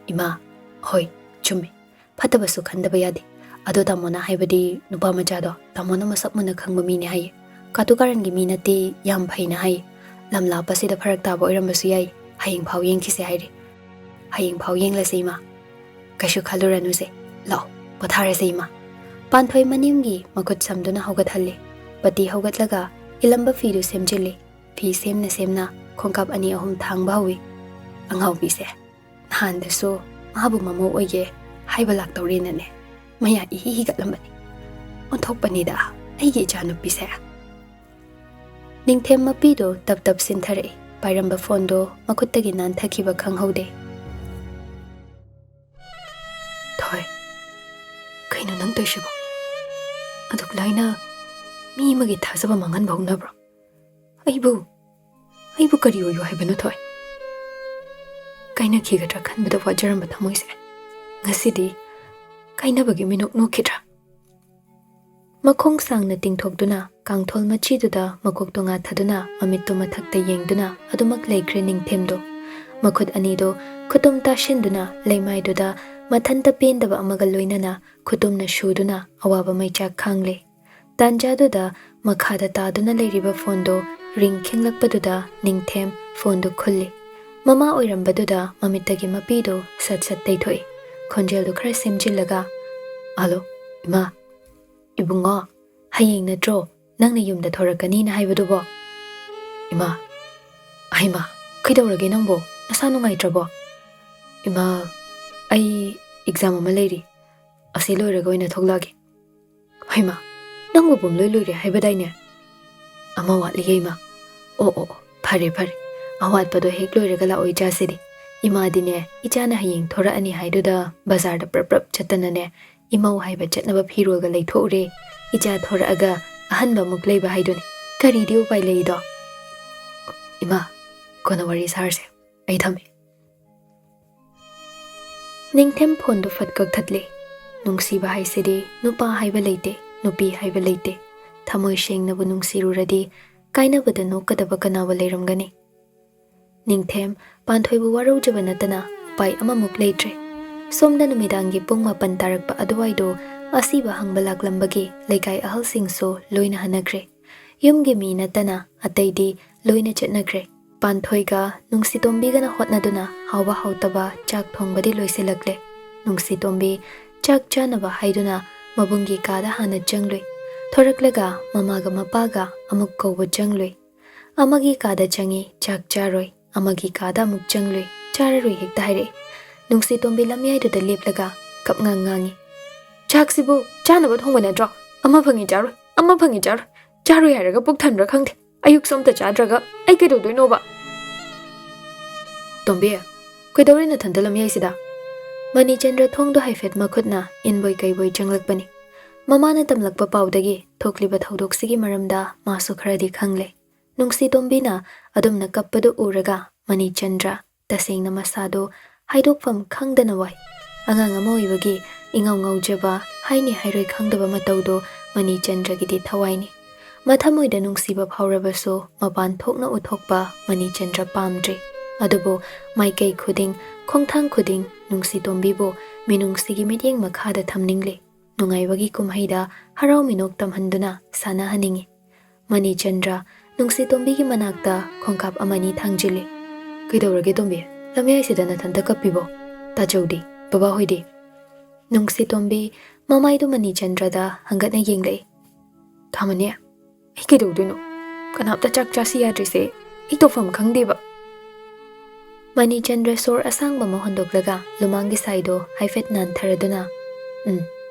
ꯏꯃꯥ, ꯍꯣꯏ, ꯆꯨꯝꯃꯤ꯫ ꯐꯠꯇꯕꯁꯨ ꯈꯟꯗꯕ ꯌꯥꯗꯦ꯫ ꯑꯗꯣ ꯇꯥꯃꯣꯅ ꯍꯥꯏꯕꯗꯤ ꯅꯨꯄꯥ ꯃꯆꯥꯗꯣ ꯇꯥꯃꯣꯅ ꯃꯁꯛ ꯃꯨꯟꯅ ꯈꯪꯕ ꯃꯤꯅꯦ ꯍꯥꯏꯌꯦ꯫ ꯀꯥꯇꯨ ꯀꯥꯔꯟꯒꯤ ꯃꯤ ꯅꯠꯇꯦ, ꯌꯥꯝ ꯐꯩꯅ ꯍꯥꯏꯌꯦ꯫ ꯂꯝ ꯂꯥꯞꯄꯁꯤꯗ ꯐꯔꯛ ꯇꯥꯕ ꯑꯣꯏꯔꯝꯕꯁꯨ ꯌꯥꯏ꯫ ꯍꯌꯦꯡ ꯐꯥꯎ ꯌꯦꯡꯈꯤꯁꯦ ꯍꯥꯏꯔꯤ꯫ ꯍꯌꯦꯡ ꯐꯥꯎ ꯌꯦꯡꯂꯁꯦ ꯏꯃꯥ꯫ ꯀꯩꯁꯨ ꯈꯜꯂꯨꯔꯅꯨꯁꯦ꯫ ꯂꯥꯛꯑꯣ, ꯄꯣꯊꯥꯔꯁꯦ ꯏꯃꯥ꯫ ꯄꯥꯟꯊꯣꯏ ꯃꯅꯦꯝꯒꯤ ꯃꯈꯨꯠ ꯁꯝꯗꯨꯅ ꯍꯧꯒꯠꯍꯜꯂꯦ꯫ ꯄꯇꯤ ꯍꯧꯒꯠꯂꯒ ꯏꯂꯝꯕ ꯐꯤꯗꯨ ꯁꯦꯝꯖꯤꯜꯂꯦ꯫ ꯐꯤ ꯁꯦꯝꯅ ꯁꯦꯝꯅ ꯈꯣꯡꯀꯥꯞ ꯑꯅꯤ ꯑꯍꯨꯝ ꯊꯥꯡꯕ ꯍꯧꯏ꯫ ꯑꯉꯥꯎꯕꯤꯁꯦ꯫ ꯅꯍꯥꯟꯗꯁꯨ ꯃꯥꯕꯨ ꯃꯃꯧ ꯑꯣꯏꯒꯦ ꯍꯥꯏꯕ ꯂꯥꯛꯇꯧꯔꯦꯅꯅꯦ, ꯃꯌꯥ ꯏꯍꯤ ꯍꯤꯒꯠꯂꯝꯕꯅꯤ꯫ ꯑꯣꯟꯊꯣꯛꯄꯅꯤꯗ ꯑꯩꯒꯤ ꯏꯆꯥꯅꯨꯄꯤꯁꯦ꯫ ꯅꯤꯡꯊꯦꯝ ꯃꯄꯤꯗꯣ ꯇꯞ ꯇꯞ ꯁꯤꯟꯊꯔꯛꯏ꯫ ꯄꯥꯏꯔꯝꯕ ꯐꯣꯟꯗꯣ ꯃꯈꯨꯠꯇꯒꯤ ꯅꯥꯟꯊꯈꯤꯕ ꯈꯪꯍꯧꯗꯦ꯫ ꯊꯣꯏ, ꯀꯩꯅꯣ ꯅꯪ ꯇꯧꯏꯁꯤꯕꯣ? ꯑꯗꯨꯛ ꯂꯥꯏꯅ ꯃꯤ ꯑꯃꯒꯤ ꯊꯥꯖꯕ ꯃꯥꯡꯍꯟꯕ ꯍꯧꯅꯕ꯭ꯔꯣ? ꯑꯩꯕꯨ, ꯑꯩꯕꯨ ꯀꯔꯤ ꯑꯣꯏꯌꯨ ꯍꯥꯏꯕꯅꯣ ꯊꯣꯏ? ꯀꯥꯏꯅꯈꯤꯒꯗ꯭ꯔꯥ ꯈꯟꯕꯗ ꯋꯥꯖꯔꯝꯕ ꯊꯃꯣꯏꯁꯦ ꯉꯁꯤꯗꯤ ꯀꯥꯏꯅꯕꯒꯤ ꯃꯤꯅꯣꯛ ꯅꯣꯛꯈꯤꯗ꯭ꯔꯥ? ꯃꯈꯣꯡ ꯁꯥꯡꯅ ꯇꯤꯡꯊꯣꯛꯇꯨꯅ ꯀꯥꯡꯊꯣꯜ ꯃꯆꯤꯗꯨꯗ ꯃꯀꯣꯛꯇꯣ ꯉꯥꯊꯗꯨꯅ ꯃꯃꯤꯠꯇꯨ ꯃꯊꯛꯇ ꯌꯦꯡꯗꯨꯅ ꯑꯗꯨꯃꯛ ꯂꯩꯈ꯭ꯔꯦ ꯅꯤꯡꯊꯦꯝꯗꯣ꯫ ꯃꯈꯨꯠ ꯑꯅꯤꯗꯣ ꯈꯨꯇꯨꯝ ꯇꯥꯁꯤꯟꯗꯨꯅ ꯂꯩꯃꯥꯏꯗꯨꯗ ꯃꯊꯟꯇ ꯄꯦꯟꯗꯕ ꯑꯃꯒ ꯂꯣꯏꯅꯅ ꯈꯨꯇꯨꯝꯅ ꯁꯨꯗꯨꯅ ꯑꯋꯥꯕ ꯃꯩꯆꯥꯛ ꯈꯥꯡꯂꯦ꯫ ꯇꯥꯟꯖꯥꯗꯨꯗ ꯃꯈꯥꯗ ꯇꯥꯗꯨꯅ ꯂꯩꯔꯤꯕ ꯐꯣꯟꯗꯣ ꯔꯤꯡ ꯈꯤꯡꯂꯛꯄꯗꯨꯗ ꯅꯤꯡꯊꯦꯝ ꯐꯣꯟꯗꯨ ꯈꯨꯜꯂꯤ꯫ ꯃꯃꯥ ꯑꯣꯏꯔꯝꯕꯗꯨꯗ ꯃꯃꯤꯠꯇꯒꯤ ꯃꯄꯤꯗꯨ ꯁꯠ ꯁꯠ ꯇꯩꯊꯣꯛꯏ꯫ ꯈꯣꯟꯖꯦꯜꯗꯨ ꯈꯔ ꯁꯦꯝꯖꯤꯜꯂꯒ, "ꯍꯜꯂꯣ, ꯏꯃꯥ, ꯏꯕꯨꯡꯉꯣ, ꯍꯌꯦꯡ ꯅꯠꯇ꯭ꯔꯣ ꯅꯪꯅ ꯌꯨꯝꯗ ꯊꯣꯔꯛꯀꯅꯤꯅ ꯍꯥꯏꯕꯗꯨꯕꯣ?" "ꯏꯃꯥ, ꯍꯩꯃꯥ, ꯀꯩꯗꯧꯔꯒꯦ ꯅꯪꯕꯣ? ꯅꯁꯥ ꯅꯨꯡꯉꯥꯏꯇ꯭ꯔꯕꯣ?" "ꯏꯃꯥ, ꯑꯩ ꯑꯦꯛꯖꯥꯝ ꯑꯃ ꯂꯩꯔꯤ, ꯑꯁꯤ ꯂꯣꯏꯔꯒ ꯑꯣꯏꯅ ꯊꯣꯛꯂꯛꯑꯒꯦ꯫" "ꯍꯩꯃꯥ, ꯅꯪꯕꯨ ꯄꯨꯝꯂꯣꯏ ꯂꯣꯏꯔꯦ ꯍꯥꯏꯕꯗꯥꯏꯅꯦ?" "ꯑꯃ ꯋꯥꯠꯂꯤꯌꯦ ꯏꯃꯥ꯫" "ꯑꯣ, ꯑꯣ, ꯑꯣ, ꯐꯔꯦ, ꯐꯔꯦ꯫ ꯑꯋꯥꯠꯄꯗꯣ ꯍꯦꯛ ꯂꯣꯏꯔꯒ ꯂꯥꯛꯑꯣ ꯏꯆꯥꯁꯤꯗꯤ꯫ ꯏꯃꯥꯗꯤꯅꯦ, ꯏꯆꯥꯅ ꯍꯌꯦꯡ ꯊꯣꯔꯛꯑꯅꯤ ꯍꯥꯏꯗꯨꯗ ꯕꯖꯥꯔꯗ ꯄ꯭ꯔꯞ ꯄ꯭ꯔꯞ ꯆꯠꯇꯅꯅꯦ, ꯏꯃꯧ ꯍꯥꯏꯕ ꯆꯠꯅꯕ ꯐꯤꯔꯣꯜꯒ ꯂꯩꯊꯣꯛꯎꯔꯦ꯫ ꯏꯆꯥ ꯊꯣꯔꯛꯑꯒ ꯑꯍꯟꯕ ꯑꯃꯨꯛ ꯂꯩꯕ ꯍꯥꯏꯗꯨꯅꯤ꯫ ꯀꯔꯤꯗꯤ ꯎꯄꯥꯏ ꯂꯩꯗꯣ? ꯏꯃꯥ, ꯀꯣꯟꯅ ꯋꯥꯔꯤ ꯁꯥꯔꯁꯦ꯫ ꯑꯩ ꯊꯝꯃꯦ꯫" ꯅꯤꯡꯊꯦꯝ ꯐꯣꯟꯗꯨ ꯐꯠ ꯀꯛꯊꯠꯂꯦ꯫ ꯅꯨꯡꯁꯤꯕ ꯍꯥꯏꯁꯤꯗꯤ ꯅꯨꯄꯥ ꯍꯥꯏꯕ ꯂꯩꯇꯦ, ꯅꯨꯄꯤ ꯍꯥꯏꯕ ꯂꯩꯇꯦ꯫ ꯊꯃꯣꯏ ꯁꯦꯡꯅꯕꯨ ꯅꯨꯡꯁꯤꯔꯨꯔꯗꯤ ꯀꯥꯏꯅꯕꯗ ꯅꯣꯛꯀꯗꯕ ꯀꯅꯥꯕ ꯂꯩꯔꯝꯒꯅꯤ? ꯅꯤꯡꯊꯦꯝ ꯄꯥꯟꯊꯣꯏꯕꯨ ꯋꯥꯔꯧꯖꯕ ꯅꯠꯇꯅ ꯎꯄꯥꯏ ꯑꯃꯃꯨꯛ ꯂꯩꯇ꯭ꯔꯦ꯫ ꯁꯣꯝꯗ ꯅꯨꯃꯤꯗꯥꯡꯒꯤ ꯄꯨꯡ ꯃꯥꯄꯟ ꯇꯥꯔꯛꯄ ꯑꯗꯨꯋꯥꯏꯗꯣ ꯑꯁꯤꯕ ꯍꯪꯕ ꯂꯥꯛꯂꯝꯕꯒꯤ ꯂꯩꯀꯥꯏ ꯑꯍꯜꯁꯤꯡꯁꯨ ꯂꯣꯏꯅ ꯍꯟꯅꯈ꯭ꯔꯦ꯫ ꯌꯨꯝꯒꯤ ꯃꯤ ꯅꯠꯇꯅ ꯑꯇꯩꯗꯤ ꯂꯣꯏꯅ ꯆꯠꯅꯈ꯭ꯔꯦ꯫ ꯄꯥꯟꯊꯣꯏꯒ ꯅꯨꯡꯁꯤꯇꯣꯝꯕꯤꯒꯅ ꯍꯣꯠꯅꯗꯨꯅ ꯍꯥꯎꯕ ꯍꯥꯎꯇꯕ ꯆꯥꯛ ꯊꯣꯡꯕꯗꯤ ꯂꯣꯏꯁꯤꯜꯂꯛꯂꯦ꯫ ꯅꯨꯡꯁꯤꯇꯣꯝꯕꯤ ꯆꯥꯛ ꯆꯥꯅꯕ ꯍꯥꯏꯗꯨꯅ ꯃꯕꯨꯡꯒꯤ ꯀꯥꯗ ꯍꯥꯟꯅ ꯆꯪꯂꯨꯏ꯫ ꯊꯣꯔꯛꯂꯒ ꯃꯃꯥꯒ ꯃꯄꯥꯒ ꯑꯃꯨꯛ ꯀꯧꯕ ꯆꯪꯂꯨꯏ꯫ ꯑꯃꯒꯤ ꯀꯥꯗ ꯆꯪꯉꯤ, ꯆꯥꯛ ꯆꯥꯔꯣꯏ꯫ ꯑꯃꯒꯤ ꯀꯥꯗ ꯑꯃꯨꯛ ꯆꯪꯂꯨꯏ, ꯆꯥꯔꯔꯣꯏ ꯍꯦꯛꯇ ꯍꯥꯏꯔꯛꯏ꯫ ꯅꯨꯡꯁꯤꯇꯣꯝꯕꯤ ꯂꯝꯌꯥꯏꯗꯨꯗ ꯂꯦꯞꯂꯒ ꯀꯞꯉꯥꯡ ꯉꯥꯡꯉꯤ꯫ "ꯆꯥꯛꯁꯤꯕꯨ ꯆꯥꯅꯕ ꯊꯣꯡꯕ ꯅꯠꯇ꯭ꯔꯣ? ꯑꯃ ꯐꯪꯉꯤ ꯆꯥꯔꯣꯏ, ꯑꯃ ꯐꯪꯉꯤ ꯆꯥꯔꯣꯏ꯫ ꯆꯥꯔꯣꯏ ꯍꯥꯏꯔꯒ ꯄꯨꯛ ꯊꯟꯕ꯭ꯔꯥ ꯈꯪꯗꯦ꯫ ꯑꯌꯨꯛꯁꯨ ꯑꯝꯇ ꯆꯥꯗ꯭ꯔꯒ ꯑꯩ ꯀꯩꯗꯧꯗꯣꯏꯅꯣꯕ?" "ꯇꯣꯝꯕꯤ, ꯀꯩꯗꯧꯔꯦ ꯅꯊꯟꯇ ꯂꯝꯌꯥꯏꯁꯤꯗ?" ꯃꯅꯤꯆꯟꯗ꯭ꯔ ꯊꯣꯡꯗꯣ ꯍꯥꯏꯐꯦꯠ ꯃꯈꯨꯠꯅ ꯏꯟꯕꯣꯏ ꯀꯩꯕꯣꯏ ꯆꯪꯂꯛꯄꯅꯤ꯫ ꯃꯃꯥꯅ ꯇꯝꯂꯛꯄ ꯄꯥꯎꯗꯒꯤ ꯊꯣꯛꯂꯤꯕ ꯊꯧꯗꯣꯛꯁꯤꯒꯤ ꯃꯔꯝꯗ ꯃꯥꯁꯨ ꯈꯔꯗꯤ ꯈꯪꯂꯦ꯫ ꯅꯨꯡꯁꯤꯇꯣꯝꯕꯤꯅ ꯑꯗꯨꯝꯅ ꯀꯞꯄꯗꯨ ꯎꯔꯒ ꯃꯅꯤꯆꯟꯗ꯭ꯔ ꯇꯁꯦꯡꯅ ꯃꯁꯥꯗꯣ ꯍꯥꯏꯗꯣꯛꯐꯝ ꯈꯪꯗꯅ ꯋꯥꯏ꯫ ꯑꯉꯥꯡ ꯑꯃ ꯑꯣꯏꯕꯒꯤ ꯏꯉꯥꯎ ꯉꯥꯎꯖꯕ, ꯍꯥꯏꯅꯤ ꯍꯥꯏꯔꯣꯏ ꯈꯪꯗꯕ ꯃꯇꯧꯗꯣ ꯃꯅꯤꯆꯟꯗ꯭ꯔꯒꯤꯗꯤ ꯊꯋꯥꯏꯅꯤ꯫ ꯃꯊꯃꯣꯏꯗ ꯅꯨꯡꯁꯤꯕ ꯐꯥꯎꯔꯕꯁꯨ ꯃꯄꯥꯟ ꯊꯣꯛꯅ ꯎꯠꯊꯣꯛꯄ ꯃꯅꯤꯆꯟꯗ꯭ꯔ ꯄꯥꯝꯗ꯭ꯔꯤ꯫ ꯑꯗꯨꯕꯨ ꯃꯥꯏꯀꯩ ꯈꯨꯗꯤꯡ, ꯈꯣꯡꯊꯥꯡ ꯈꯨꯗꯤꯡ ꯅꯨꯡꯁꯤꯇꯣꯝꯕꯤꯕꯨ ꯃꯤꯅꯨꯡꯁꯤꯒꯤ ꯃꯤꯠꯌꯦꯡ ꯃꯈꯥꯗ ꯊꯝꯅꯤꯡꯂꯤ꯫ ꯅꯨꯡꯉꯥꯏꯕꯒꯤ ꯀꯨꯝꯍꯩꯗ ꯍꯔꯥꯎ ꯃꯤꯅꯣꯛ ꯇꯝꯍꯟꯗꯨꯅ ꯁꯥꯟꯅꯍꯟꯅꯤꯡꯏ꯫ ꯃꯅꯤꯆꯟꯗ꯭ꯔ ꯅꯨꯡꯁꯤꯇꯣꯝꯕꯤꯒꯤ ꯃꯅꯥꯛꯇ ꯈꯣꯡꯀꯥꯞ ꯑꯃꯅꯤ ꯊꯥꯡꯖꯤꯜꯂꯤ꯫ "ꯀꯩꯗꯧꯔꯒꯦ ꯇꯣꯝꯕꯤ? ꯂꯝꯌꯥꯏꯁꯤꯗ ꯅꯊꯟꯇ ꯀꯞꯄꯤꯕꯣ? ꯇꯥꯆꯧꯗꯤ? ꯕꯕꯥꯍꯣꯏꯗꯤ?" ꯅꯨꯡꯁꯤꯇꯣꯝꯕꯤ ꯃꯃꯥꯏꯗꯨ ꯃꯅꯤꯆꯟꯗ꯭ꯔꯗ ꯍꯪꯒꯠꯅ ꯌꯦꯡꯂꯛꯏ꯫ "ꯊꯥꯃꯅꯤ, ꯑꯩ ꯀꯩꯗꯧꯗꯣꯏꯅꯣ? ꯀꯅꯥꯝꯇ ꯆꯥꯛ ꯆꯥꯁꯤ ꯌꯥꯗ꯭ꯔꯤꯁꯦ ꯑꯩ ꯇꯧꯐꯝ ꯈꯪꯗꯦꯕ꯫" ꯃꯅꯤꯆꯟꯗ꯭ꯔ ꯁꯣꯔ ꯑꯁꯥꯡꯕ ꯑꯃ ꯍꯣꯟꯗꯣꯛꯂꯒ ꯂꯨꯃꯥꯡꯒꯤ ꯁꯥꯏꯗꯣ ꯍꯥꯏꯐꯦꯠ ꯅꯥꯟꯊꯔꯗꯨꯅ, "ꯎꯝ,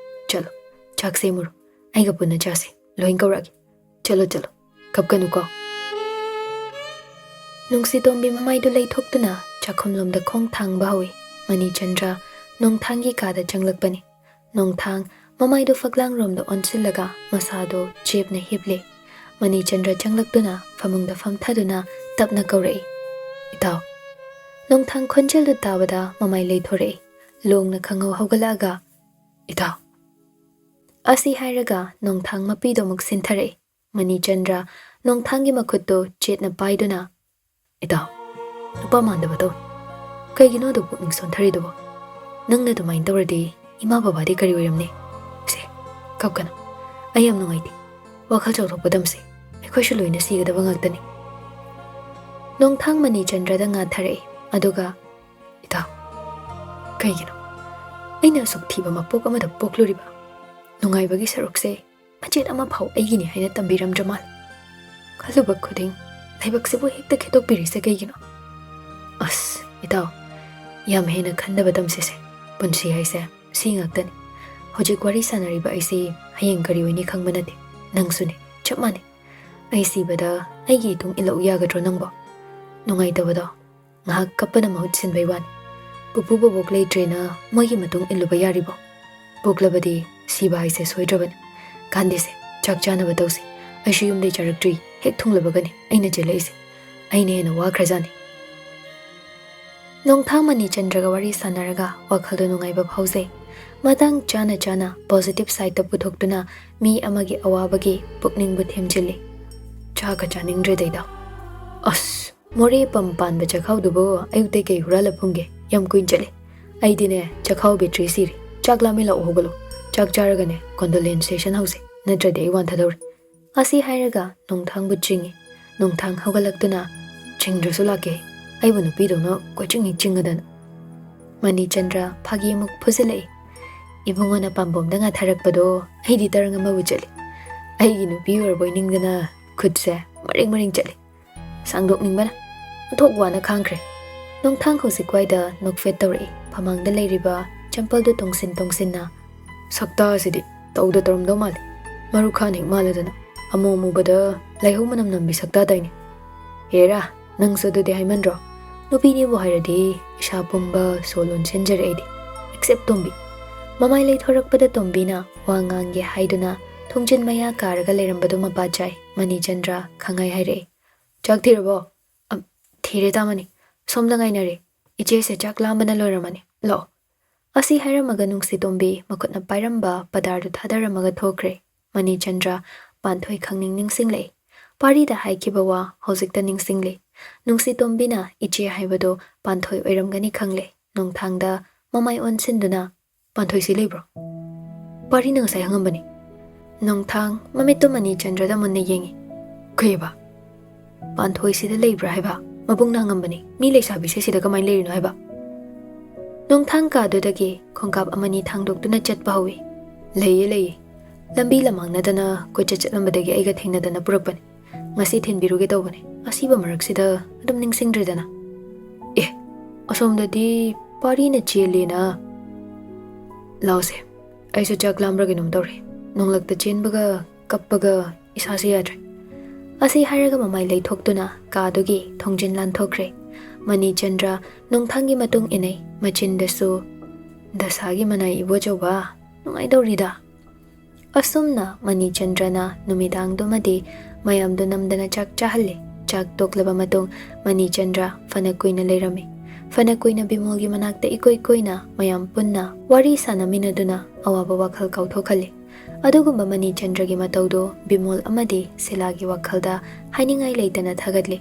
ꯆꯠꯂꯣ, ꯆꯥꯛ ꯁꯦꯝꯃꯨꯔꯣ, ꯑꯩꯒ ꯄꯨꯟꯅ ꯆꯥꯁꯤ, ꯂꯣꯏꯅ ꯀꯧꯔꯛꯑꯒꯦ꯫ ꯆꯠꯂꯣ, ꯆꯠꯂꯣ, ꯀꯞꯀꯅꯨꯀꯣ꯫" ꯅꯨꯡꯁꯤꯇꯣꯝꯕꯤ ꯃꯃꯥꯏꯗꯨ ꯂꯩꯊꯣꯛꯇꯨꯅ ꯆꯥꯛꯈꯨꯝꯂꯣꯝꯗ ꯈꯣꯡ ꯊꯥꯡꯕ ꯍꯧꯏ꯫ ꯃꯅꯤꯆꯟꯗ꯭ꯔ ꯅꯣꯡꯊꯥꯡꯒꯤ ꯀꯥꯗ ꯆꯪꯂꯛꯄꯅꯤ꯫ ꯅꯣꯡꯊꯥꯡ ꯃꯃꯥꯏꯗꯨ ꯐꯛꯂꯥꯡꯔꯣꯝꯗ ꯑꯣꯟꯁꯤꯜꯂꯒ ꯃꯁꯥꯗꯨ ꯆꯦꯞꯅ ꯍꯤꯞꯂꯤ꯫ ꯃꯅꯤꯆꯟꯗ꯭ꯔ ꯆꯪꯂꯛꯇꯨꯅ ꯐꯃꯨꯡꯗ ꯐꯝꯊꯗꯨꯅ ꯇꯞꯅ ꯀꯧꯔꯛꯏ, "ꯏꯇꯥꯎ꯫" ꯅꯣꯡꯊꯥꯡ ꯈꯣꯟꯖꯦꯜꯗꯨ ꯇꯥꯕꯗ ꯃꯃꯥꯏ ꯂꯩꯊꯣꯔꯛꯏ꯫ ꯂꯣꯡꯅ ꯈꯪꯍꯧ ꯍꯧꯒꯠꯂꯛꯑꯒ, "ꯏꯇꯥꯎ!" ꯑꯁꯤ ꯍꯥꯏꯔꯒ ꯅꯣꯡꯊꯥꯡ ꯃꯄꯤꯗꯣ ꯑꯃꯨꯛ ꯁꯤꯟꯊꯔꯛꯏ꯫ ꯃꯅꯤꯆꯟꯗ꯭ꯔ ꯅꯣꯡꯊꯥꯡꯒꯤ ꯃꯈꯨꯠꯇꯨ ꯆꯦꯠꯅ ꯄꯥꯏꯗꯨꯅ, "ꯏꯇꯥꯎ, ꯅꯨꯄꯥ ꯃꯥꯟꯗꯕ ꯇꯧ꯫ ꯀꯩꯒꯤꯅꯣ ꯑꯗꯨ ꯄꯨꯛꯅꯤꯡ ꯁꯣꯟꯊꯔꯤꯗꯨꯕꯣ? ꯅꯪꯅ ꯑꯗꯨꯃꯥꯏꯅ ꯇꯧꯔꯗꯤ ꯏꯃꯥ ꯕꯕꯥꯗꯤ ꯀꯔꯤ ꯑꯣꯏꯔꯝꯅꯤ? ꯁꯦ, ꯀꯞꯀꯅꯨ꯫ ꯑꯩ ꯌꯥꯝ ꯅꯨꯡꯉꯥꯏꯇꯦ꯫ ꯋꯥꯈꯜ ꯆꯥꯎꯊꯣꯛꯄ ꯇꯝꯁꯤ꯫ ꯑꯩꯈꯣꯏꯁꯨ ꯂꯣꯏꯅ ꯁꯤꯒꯗꯕ ꯉꯥꯛꯇꯅꯤ꯫" ꯅꯣꯡꯊꯥꯡ ꯃꯅꯤꯆꯟꯗ꯭ꯔꯗ ꯉꯥꯊꯔꯛꯏ, ꯑꯗꯨꯒ, "ꯏꯇꯥꯎ, ꯀꯩꯒꯤꯅꯣ ꯑꯩꯅ ꯑꯁꯨꯛ ꯊꯤꯕ ꯃꯄꯣꯛ ꯑꯃꯗ ꯄꯣꯛꯂꯨꯔꯤꯕ? ꯅꯨꯡꯉꯥꯏꯕꯒꯤ ꯁꯔꯨꯛꯁꯦ ꯃꯆꯦꯠ ꯑꯃ ꯐꯥꯎ ꯑꯩꯒꯤꯅꯤ ꯍꯥꯏꯅ ꯇꯝꯕꯤꯔꯝꯗ꯭ꯔ ꯃꯥꯜꯂꯦ꯫ ꯈꯜꯂꯨꯕ ꯈꯨꯗꯤꯡ ꯂꯥꯏꯕꯛꯁꯤꯕꯨ ꯍꯦꯛꯇ ꯈꯦꯠꯇꯣꯛꯄꯤꯔꯤꯁꯦ ꯀꯩꯒꯤꯅꯣ? ꯑꯁ, ꯏꯇꯥꯎ, ꯌꯥꯝ ꯍꯦꯟꯅ ꯈꯟꯗꯕ ꯇꯝꯁꯤꯁꯦ꯫ ꯄꯨꯟꯁꯤ ꯍꯥꯏꯁꯦ ꯁꯤ ꯉꯥꯛꯇꯅꯤ꯫ ꯍꯧꯖꯤꯛ ꯋꯥꯔꯤ ꯁꯥꯟꯅꯔꯤꯕ ꯑꯩꯁꯤ ꯍꯌꯦꯡ ꯀꯔꯤ ꯑꯣꯏꯅꯤ ꯈꯪꯕ ꯅꯠꯇꯦ꯫ ꯅꯪꯁꯨꯅꯤ, ꯆꯞ ꯃꯥꯟꯅꯩ꯫ ꯑꯩ ꯁꯤꯕꯗ ꯑꯩꯒꯤ ꯏꯇꯨꯡ ꯏꯜꯂꯛꯎ ꯌꯥꯒꯗ꯭ꯔꯣ ꯅꯪꯕꯣ?" ꯅꯨꯡꯉꯥꯏꯇꯕꯗꯣ ꯉꯥꯏꯍꯥꯛ ꯀꯞꯄꯅ ꯃꯍꯨꯠ ꯁꯤꯟꯕꯩ ꯋꯥꯅꯤ꯫ ꯄꯨꯄꯨ ꯕꯣꯕꯣꯛ ꯂꯩꯇ꯭ꯔꯦꯅ ꯃꯣꯏꯒꯤ ꯃꯇꯨꯡ ꯏꯜꯂꯨꯕ ꯌꯥꯔꯤꯕꯣ? ꯄꯣꯛꯂꯕꯗꯤ ꯁꯤꯕ ꯍꯥꯏꯁꯦ ꯁꯣꯏꯗ꯭ꯔꯕꯅꯤ꯫ ꯀꯥꯟꯗꯦꯁꯦ, ꯆꯥꯛ ꯆꯥꯅꯕ ꯇꯧꯁꯤ꯫ ꯑꯩꯁꯨ ꯌꯨꯝꯗꯩ ꯆꯥꯔꯛꯇ꯭ꯔꯤ꯫ ꯍꯦꯛ ꯊꯨꯡꯂꯕꯒꯅꯤ ꯑꯩꯅ ꯆꯦꯜꯂꯛꯏꯁꯦ꯫ ꯑꯩꯅ ꯍꯦꯟꯅ ꯋꯥꯈ꯭ꯔꯖꯥꯠꯅꯤ꯫ ꯅꯣꯡꯊꯥꯡ ꯃꯅꯤꯆꯟꯗ꯭ꯔꯒ ꯋꯥꯔꯤ ꯁꯥꯟꯅꯔꯒ ꯋꯥꯈꯜꯗ ꯅꯨꯡꯉꯥꯏꯕ ꯐꯥꯎꯖꯩ꯫ ꯃꯇꯥꯡ ꯆꯥꯅ ꯆꯥꯅ positive sideꯇ ꯄꯨꯊꯣꯛꯇꯨꯅ ꯃꯤ ꯑꯃꯒꯤ ꯑꯋꯥꯕꯒꯤ ꯄꯨꯛꯅꯤꯡꯕꯨ ꯊꯦꯝꯖꯤꯜꯂꯤ꯫ ꯆꯥꯒ ꯆꯥꯅꯤꯡꯗ꯭ꯔꯦꯗ ꯏꯇꯥꯎ꯫ ꯑꯁ, ꯃꯣꯔꯦ ꯄꯝ ꯄꯥꯟꯕ ꯆꯈꯥꯎꯗꯨꯕꯨ ꯑꯌꯨꯛꯇꯩ ꯀꯩ ꯍꯨꯔꯥꯜꯂ ꯐꯨꯝꯒꯦ? ꯌꯥꯝ ꯀꯨꯏꯅ ꯆꯠꯂꯦ꯫ ꯑꯩꯗꯤꯅꯦ, ꯆꯈꯥꯎ battery ꯁꯤꯔꯦ꯫ ꯆꯥꯛ ꯂꯥꯝꯃꯦ, ꯂꯥꯛꯑꯣ ꯍꯧꯒꯠꯂꯣ꯫ ꯆꯥꯛ ꯆꯥꯔꯒꯅꯦ condolence session ꯍꯧꯁꯦ, ꯅꯠꯇ꯭ꯔꯗꯤ ꯑꯩ ꯋꯥꯟꯊꯗꯧꯔꯦ꯫ ꯑꯁꯤ ꯍꯥꯏꯔꯒ ꯅꯣꯡꯊꯥꯡꯕꯨ ꯆꯤꯡꯏ꯫ ꯅꯣꯡꯊꯥꯡ ꯍꯧꯒꯠꯂꯛꯇꯨꯅ, "ꯆꯤꯡꯗ꯭ꯔꯁꯨ ꯂꯥꯛꯀꯦ, ꯑꯩꯕꯨ ꯅꯨꯄꯤꯗꯧꯅ ꯀꯣꯏꯆꯤꯡ ꯍꯦꯛ ꯆꯤꯡꯉꯗꯅ꯫" ꯃꯅꯤꯆꯟꯗ꯭ꯔ ꯐꯥꯒꯤ ꯑꯃꯨꯛ ꯐꯨꯖꯤꯜꯂꯛꯏ꯫ ꯏꯕꯨꯡꯉꯣꯅ ꯄꯥꯝꯕꯣꯝꯗ ꯉꯥꯊꯔꯛꯄꯗꯣ ꯑꯩꯗꯤ ꯇꯔꯪ ꯑꯃꯕꯨ ꯆꯠꯂꯤ꯫ ꯑꯩꯒꯤ ꯅꯨꯄꯤ ꯑꯣꯏꯔꯕꯣꯏ ꯅꯤꯡꯗꯅ ꯈꯨꯠꯁꯦ ꯃꯔꯦꯡ ꯃꯔꯦꯡ ꯆꯠꯂꯤ꯫ ꯁꯥꯡꯗꯣꯛꯅꯤꯡꯕꯅ ꯑꯣꯟꯊꯣꯛ ꯋꯥꯅ ꯈꯥꯡꯈ꯭ꯔꯦ꯫ ꯅꯣꯡꯊꯥꯡ ꯍꯧꯖꯤꯛ ꯋꯥꯏꯗ ꯅꯣꯛꯐꯦꯠ ꯇꯧꯔꯛꯏ꯫ ꯐꯃꯥꯡꯗ ꯂꯩꯔꯤꯕ ꯆꯝꯄꯜꯗꯨ ꯇꯣꯡꯁꯤꯟ ꯇꯣꯡꯁꯤꯟꯅ, "ꯁꯛꯇꯥꯁꯤꯗꯤ ꯇꯧꯗ ꯇꯧꯔꯝꯗꯧ ꯃꯥꯜꯂꯤ꯫ ꯃꯔꯨꯈꯥꯟ ꯍꯦꯛ ꯃꯥꯜꯂꯗꯅ꯫ ꯑꯃꯨ ꯑꯃꯨꯕꯗ ꯂꯥꯏꯍꯧ ꯃꯅꯝ ꯅꯝꯕꯤ ꯁꯛꯇꯥꯗꯥꯏꯅꯦ꯫ ꯍꯦꯔꯥ, ꯅꯪꯁꯨ ꯑꯗꯨꯗꯤ ꯍꯥꯏꯃꯟꯗ꯭ꯔꯣ? ꯅꯨꯄꯤꯅꯤꯕꯨ ꯍꯥꯏꯔꯗꯤ ꯏꯁꯥ ꯄꯨꯝꯕ ꯁꯣ ꯂꯣꯟꯁꯤꯟꯖꯔꯦ ꯑꯩꯗꯤ꯫ Except ꯇꯣꯝꯕꯤ꯫" ꯃꯃꯥꯏ ꯂꯩꯊꯣꯔꯛꯄꯗ ꯇꯣꯝꯕꯤꯅ ꯋꯥ ꯉꯥꯡꯒꯦ ꯍꯥꯏꯗꯨꯅ ꯊꯣꯡꯖꯤꯟ ꯃꯌꯥ ꯀꯥꯔꯒ ꯂꯩꯔꯝꯕꯗꯨ ꯃꯄꯥ ꯆꯥꯏ꯫ ꯃꯅꯤꯆꯟꯗ꯭ꯔ ꯈꯪꯍꯥꯏ ꯍꯥꯏꯔꯛꯏ, "ꯆꯥꯛ ꯊꯤꯔꯕꯣ?" "ꯑꯝ, ꯊꯤꯔꯦ ꯇꯥꯃꯅꯤ꯫ ꯁꯣꯝꯗ ꯉꯥꯏꯅꯔꯦ꯫ ꯏꯆꯦꯁꯦ ꯆꯥꯛ ꯂꯥꯝꯕꯅ ꯂꯣꯏꯔꯝꯃꯅꯤ꯫ ꯂꯥꯛꯑꯣ꯫" ꯑꯁꯤ ꯍꯥꯏꯔꯝꯃꯒ ꯅꯨꯡꯁꯤꯇꯣꯝꯕꯤ ꯃꯈꯨꯠꯅ ꯄꯥꯏꯔꯝꯕ ꯄꯗꯥꯔꯗꯨ ꯊꯥꯗꯔꯝꯃꯒ ꯊꯣꯛꯈ꯭ꯔꯦ꯫ ꯃꯅꯤꯆꯟꯗ꯭ꯔ ꯄꯥꯟꯊꯣꯏ ꯈꯪꯅꯤꯡ ꯅꯤꯡꯁꯤꯡꯂꯛꯏ꯫ ꯄꯥꯔꯤꯗ ꯍꯥꯏꯈꯤꯕ ꯋꯥ ꯍꯧꯖꯤꯛꯇ ꯅꯤꯡꯁꯤꯡꯂꯤ꯫ ꯅꯨꯡꯁꯤꯇꯣꯝꯕꯤꯅ ꯏꯆꯦ ꯍꯥꯏꯕꯗꯣ ꯄꯥꯟꯊꯣꯏ ꯑꯣꯏꯔꯝꯒꯅꯤ ꯈꯪꯂꯦ꯫ ꯅꯣꯡꯊꯥꯡꯗ ꯃꯃꯥꯏ ꯑꯣꯟꯁꯤꯟꯗꯨꯅ, "ꯄꯥꯟꯊꯣꯏꯁꯤ ꯂꯩꯕ꯭ꯔꯣ?" ꯄꯥꯔꯤꯅ ꯉꯁꯥꯏ ꯍꯪꯉꯝꯕꯅꯤ꯫ ꯅꯣꯡꯊꯥꯡ ꯃꯃꯤꯠꯇꯨ ꯃꯅꯤꯆꯟꯗ꯭ꯔꯗ ꯃꯨꯟꯅ ꯌꯦꯡꯉꯤ꯫ "ꯀꯩꯕ? ꯄꯥꯟꯊꯣꯏꯁꯤꯗ ꯂꯩꯕ꯭ꯔꯥ ꯍꯥꯏꯕ? ꯃꯕꯨꯡꯅ ꯍꯪꯉꯝꯕꯅꯤ꯫ ꯃꯤ ꯂꯩꯁꯥꯕꯤꯁꯦ ꯁꯤꯗ ꯀꯃꯥꯏꯅ ꯂꯩꯔꯤꯅꯣ ꯍꯥꯏꯕ?" ꯅꯣꯡꯊꯥꯡ ꯀꯥꯗꯨꯗꯒꯤ ꯈꯣꯡꯀꯥꯞ ꯑꯃꯅꯤ ꯊꯥꯡꯗꯣꯛꯇꯨꯅ ꯆꯠꯄ ꯍꯧꯏ꯫ "ꯂꯩꯌꯦ, ꯂꯩꯌꯦ꯫ ꯂꯝꯕꯤ ꯂꯃꯥꯡꯅꯗꯅ ꯀꯣꯏꯆꯠ ꯆꯠꯂꯝꯕꯗꯒꯤ ꯑꯩꯒ ꯊꯦꯡꯅꯗꯅ ꯄꯨꯔꯛꯄꯅꯤ꯫ ꯉꯁꯤ ꯊꯤꯟꯕꯤꯔꯨꯒꯦ ꯇꯧꯕꯅꯤ꯫ ꯑꯁꯤꯕ ꯃꯔꯛꯁꯤꯗ ꯑꯗꯨꯝ ꯅꯤꯡꯁꯤꯡꯗ꯭ꯔꯦꯗꯅ꯫ ꯑꯦ, ꯑꯁꯣꯝꯗꯗꯤ ꯄꯥꯔꯤꯅ ꯆꯦꯜꯂꯦꯅ꯫ ꯂꯥꯎꯁꯦ, ꯑꯩꯁꯨ ꯆꯥꯛ ꯂꯥꯝꯕ꯭ꯔꯥ ꯀꯩꯅꯣꯝ ꯇꯧꯔꯦ꯫ ꯅꯣꯡꯂꯛꯇ ꯆꯦꯟꯕꯒ ꯀꯞꯄꯒ ꯏꯁꯥꯁꯦ ꯌꯥꯗ꯭ꯔꯦ꯫" ꯑꯁꯤ ꯍꯥꯏꯔꯒ ꯃꯃꯥꯏ ꯂꯩꯊꯣꯛꯇꯨꯅ ꯀꯥꯗꯨꯒꯤ ꯊꯣꯡꯖꯤꯟ ꯂꯥꯟꯊꯣꯛꯈ꯭ꯔꯦ꯫ ꯃꯅꯤꯆꯟꯗ꯭ꯔ ꯅꯣꯡꯊꯥꯡꯒꯤ ꯃꯇꯨꯡ ꯏꯟꯅꯩ꯫ ꯃꯆꯤꯟꯗꯁꯨ, "ꯗꯁꯥꯒꯤ ꯃꯅꯥꯏ ꯏꯕꯣꯆꯧꯕ, ꯅꯨꯡꯉꯥꯏꯗꯧꯔꯤꯗ꯫" ꯑꯁꯨꯝꯅ ꯃꯅꯤꯆꯟꯗ꯭ꯔꯅ ꯅꯨꯃꯤꯗꯥꯡꯗꯨꯃꯗꯤ ꯃꯌꯥꯝꯗꯨ ꯅꯝꯗꯅ ꯆꯥꯛ ꯆꯥꯍꯜꯂꯦ꯫ ꯆꯥꯛ ꯇꯣꯛꯂꯕ ꯃꯇꯨꯡ ꯃꯅꯤꯆꯟꯗ꯭ꯔ ꯐꯅ ꯀꯨꯏꯅ ꯂꯩꯔꯝꯃꯤ꯫ ꯐꯅ ꯀꯨꯏꯅ ꯕꯤꯃꯣꯜꯒꯤ ꯃꯅꯥꯛꯇ ꯏꯀꯣꯏ ꯀꯣꯏꯅ ꯃꯌꯥꯝ ꯄꯨꯟꯅ ꯋꯥꯔꯤ ꯁꯥꯟꯅꯃꯤꯟꯅꯗꯨꯅ ꯑꯋꯥꯕ ꯋꯥꯈꯜ ꯀꯥꯎꯊꯣꯛꯍꯜꯂꯤ꯫ ꯑꯗꯨꯒꯨꯝꯕ ꯃꯅꯤꯆꯟꯗ꯭ꯔꯒꯤ ꯃꯇꯧꯗꯨ ꯕꯤꯃꯣꯜ ꯑꯃꯗꯤ ꯁꯤꯂꯥꯒꯤ ꯋꯥꯈꯜꯗ ꯍꯥꯏꯅꯤꯡꯉꯥꯏ ꯂꯩꯇꯅ ꯊꯥꯒꯠꯂꯤ꯫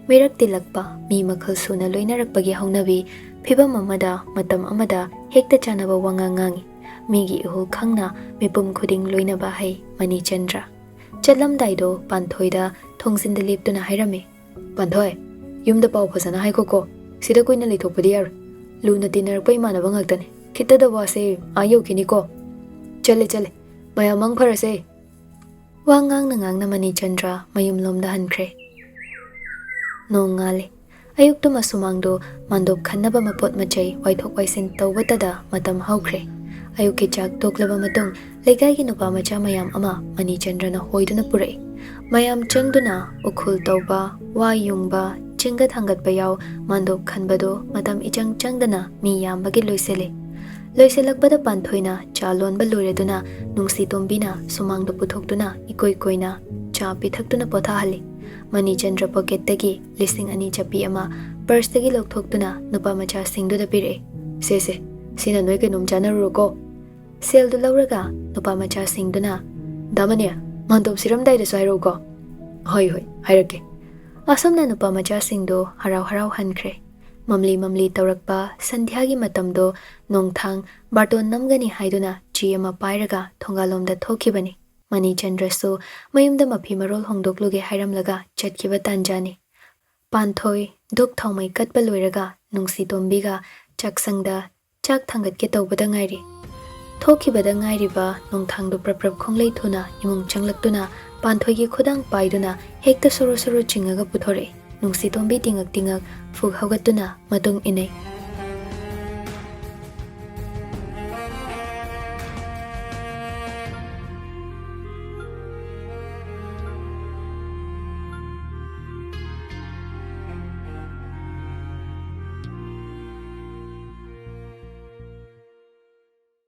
ꯃꯤꯔꯛ ꯇꯤꯜꯂꯛꯄ, ꯃꯤ ꯃꯈꯜ ꯁꯨꯅ ꯂꯣꯏꯅꯔꯛꯄꯒꯤ ꯍꯧꯅꯕꯤ, ꯐꯤꯚꯝ ꯑꯃꯗ, ꯃꯇꯝ ꯑꯃꯗ ꯍꯦꯛꯇ ꯆꯥꯟꯅꯕ ꯋꯥꯉꯥꯡ ꯉꯥꯡꯉꯤ꯫ ꯃꯤꯒꯤ ꯏꯍꯨꯜ ꯈꯪꯅ ꯃꯤꯄꯨꯝ ꯈꯨꯗꯤꯡ ꯂꯣꯏꯅꯕ ꯍꯩ ꯃꯅꯤꯆꯟꯗ꯭ꯔ꯫ ꯆꯠꯂꯝꯗꯥꯏꯗꯣ ꯄꯥꯟꯊꯣꯏꯗ ꯊꯣꯡꯖꯤꯟꯗ ꯂꯦꯞꯇꯨꯅ ꯍꯥꯏꯔꯝꯃꯤ, "ꯄꯥꯟꯊꯣꯏ, ꯌꯨꯝꯗ ꯄꯥꯎ ꯐꯖꯅ ꯍꯥꯏꯈꯣꯀꯣ꯫ ꯁꯤꯗ ꯀꯨꯏꯅ ꯂꯩꯊꯣꯛꯄꯗꯤ ꯌꯥꯔꯣꯏ꯫ ꯂꯨꯅ ꯇꯤꯟꯅꯔꯛꯄ ꯏꯃꯥꯟꯅꯕ ꯉꯥꯛꯇꯅꯤ꯫ ꯈꯤꯠꯇꯗ ꯋꯥꯁꯦ ꯑꯥ ꯌꯧꯈꯤꯅꯤꯀꯣ꯫ ꯆꯠꯂꯦ, ꯆꯠꯂꯦ꯫ ꯃꯌꯥꯝ ꯃꯪ ꯐꯔꯁꯦ꯫" ꯋꯥ ꯉꯥꯡꯅ ꯉꯥꯡꯅ ꯃꯅꯤꯆꯟꯗ꯭ꯔ ꯃꯌꯨꯝꯂꯣꯝꯗ ꯍꯟꯈ꯭ꯔꯦ꯫ ꯅꯣꯡ ꯉꯥꯜꯂꯦ꯫ ꯑꯌꯨꯛꯇꯨꯃ ꯁꯨꯃꯥꯡꯗꯣ ꯃꯥꯟꯗꯣꯞ ꯈꯟꯅꯕ ꯃꯄꯣꯠ ꯃꯆꯩ ꯋꯥꯏꯊꯣꯛ ꯋꯥꯏꯁꯤꯟ ꯇꯧꯕꯇꯗ ꯃꯇꯝ ꯍꯧꯈ꯭ꯔꯦ꯫ ꯑꯌꯨꯛꯀꯤ ꯆꯥꯛ ꯇꯣꯛꯂꯕ ꯃꯇꯨꯡ ꯂꯩꯀꯥꯏꯒꯤ ꯅꯨꯄꯥ ꯃꯆꯥ ꯃꯌꯥꯝ ꯑꯃ ꯃꯅꯤꯆꯟꯗ꯭ꯔꯅ ꯍꯣꯏꯗꯨꯅ ꯄꯨꯔꯛꯏ꯫ ꯃꯌꯥꯝ ꯆꯪꯗꯨꯅ ꯎꯈꯨꯜ ꯇꯧꯕ, ꯋꯥ ꯌꯨꯡꯕ, ꯆꯤꯡꯒ ꯊꯥꯡꯒꯠꯄ ꯌꯥꯎ ꯃꯥꯟꯗꯣꯞ ꯈꯟꯕꯗꯣ ꯃꯇꯝ ꯏꯆꯪ ꯆꯪꯗꯅ ꯃꯤ ꯌꯥꯝꯕꯒꯤ ꯂꯣꯏꯁꯤꯜꯂꯤ꯫ ꯂꯣꯏꯁꯤꯜꯂꯛꯄꯗ ꯄꯥꯟꯊꯣꯏꯅ ꯆꯥ ꯂꯣꯟꯕ ꯂꯣꯏꯔꯗꯨꯅ ꯅꯨꯡꯁꯤꯇꯣꯝꯕꯤꯅ ꯁꯨꯃꯥꯡꯗ ꯄꯨꯊꯣꯛꯇꯨꯅ ꯏꯀꯣꯏ ꯀꯣꯏꯅ ꯆꯥ ꯄꯤꯊꯛꯇꯨꯅ ꯄꯣꯊꯥꯍꯜꯂꯤ꯫ ꯃꯅꯤꯆꯟꯗ꯭ꯔ ꯄꯣꯀꯦꯠꯇꯒꯤ ꯂꯤꯁꯤꯡ ꯑꯅꯤ ꯆꯞꯄꯤ ꯑꯃ ꯄꯔꯁꯇꯒꯤ ꯂꯧꯊꯣꯛꯇꯨꯅ ꯅꯨꯄꯥ ꯃꯆꯥꯁꯤꯡꯗꯨꯗ ꯄꯤꯔꯛꯏ꯫ "ꯁꯦ, ꯁꯦ, ꯁꯤꯅ ꯅꯣꯏ ꯀꯩꯅꯣꯝ ꯆꯥꯅꯔꯨꯔꯣꯀꯣ꯫ ꯁꯦꯜꯗꯨ ꯂꯧꯔꯒ ꯅꯨꯄꯥ ꯃꯆꯥꯁꯤꯡꯗꯨꯅ, "ꯗꯥ ꯃꯅꯤ, ꯃꯥꯟꯗꯣꯞ ꯁꯤꯔꯝꯗꯥꯏꯗꯁꯨ ꯍꯥꯏꯔꯛꯎꯀꯣ꯫" "ꯍꯣꯏ, ꯍꯣꯏ, ꯍꯥꯏꯔꯛꯀꯦ꯫" ꯑꯁꯨꯝꯅ ꯅꯨꯄꯥ ꯃꯆꯥꯁꯤꯡꯗꯨ ꯍꯔꯥꯎ ꯍꯔꯥꯎ ꯍꯟꯈ꯭ꯔꯦ꯫ ꯃꯝꯂꯤ ꯃꯝꯂꯤ ꯇꯧꯔꯛꯄ ꯁꯟꯙ꯭ꯌꯥꯒꯤ ꯃꯇꯝꯗꯣ ꯅꯣꯡꯊꯥꯡ ꯕꯥꯔꯇꯣꯟ ꯅꯝꯒꯅꯤ ꯍꯥꯏꯗꯨꯅ ꯆꯦ ꯑꯃ ꯄꯥꯏꯔꯒ ꯊꯣꯡꯒꯥꯜꯂꯣꯝꯗ ꯊꯣꯛꯈꯤꯕꯅꯤ꯫ ꯃꯅꯤꯆꯟꯗ꯭ꯔꯁꯨ ꯃꯌꯨꯝꯗ ꯃꯐꯤ ꯃꯔꯣꯜ ꯍꯣꯡꯗꯣꯛꯂꯨꯒꯦ ꯍꯥꯏꯔꯝꯂꯒ ꯆꯠꯈꯤꯕ ꯇꯥꯟꯖꯥꯅꯤ꯫ ꯄꯥꯟꯊꯣꯏ ꯙꯨꯞ ꯊꯥꯎꯃꯩ ꯀꯠꯄ ꯂꯣꯏꯔꯒ ꯅꯨꯡꯁꯤꯇꯣꯝꯕꯤꯒ ꯆꯥꯛꯁꯪꯗ ꯆꯥꯛ ꯊꯥꯡꯒꯠꯀꯦ ꯇꯧꯕꯗ ꯉꯥꯏꯔꯤ꯫ ꯊꯣꯛꯈꯤꯕꯗ ꯉꯥꯏꯔꯤꯕ ꯅꯣꯡꯊꯥꯡꯗꯨ ꯄ꯭ꯔꯞ ꯄ꯭ꯔꯞ ꯈꯣꯡꯂꯩ ꯊꯨꯅ ꯏꯃꯨꯡ ꯆꯪꯂꯛꯇꯨꯅ ꯄꯥꯟꯊꯣꯏꯒꯤ ꯈꯨꯗꯥꯡ ꯄꯥꯏꯗꯨꯅ ꯍꯦꯛꯇ ꯁꯣꯔꯣ ꯁꯣꯔꯣ ꯆꯤꯡꯉꯒ ꯄꯨꯊꯣꯔꯛꯏ꯫ ꯅꯨꯡꯁꯤꯇꯣꯝꯕꯤ ꯇꯤꯡꯉꯛ ꯇꯤꯡꯉꯛ ꯐꯨꯛ ꯍꯧꯒꯠꯇꯨꯅ ꯃꯇꯨꯡ ꯏꯟꯅꯩ꯫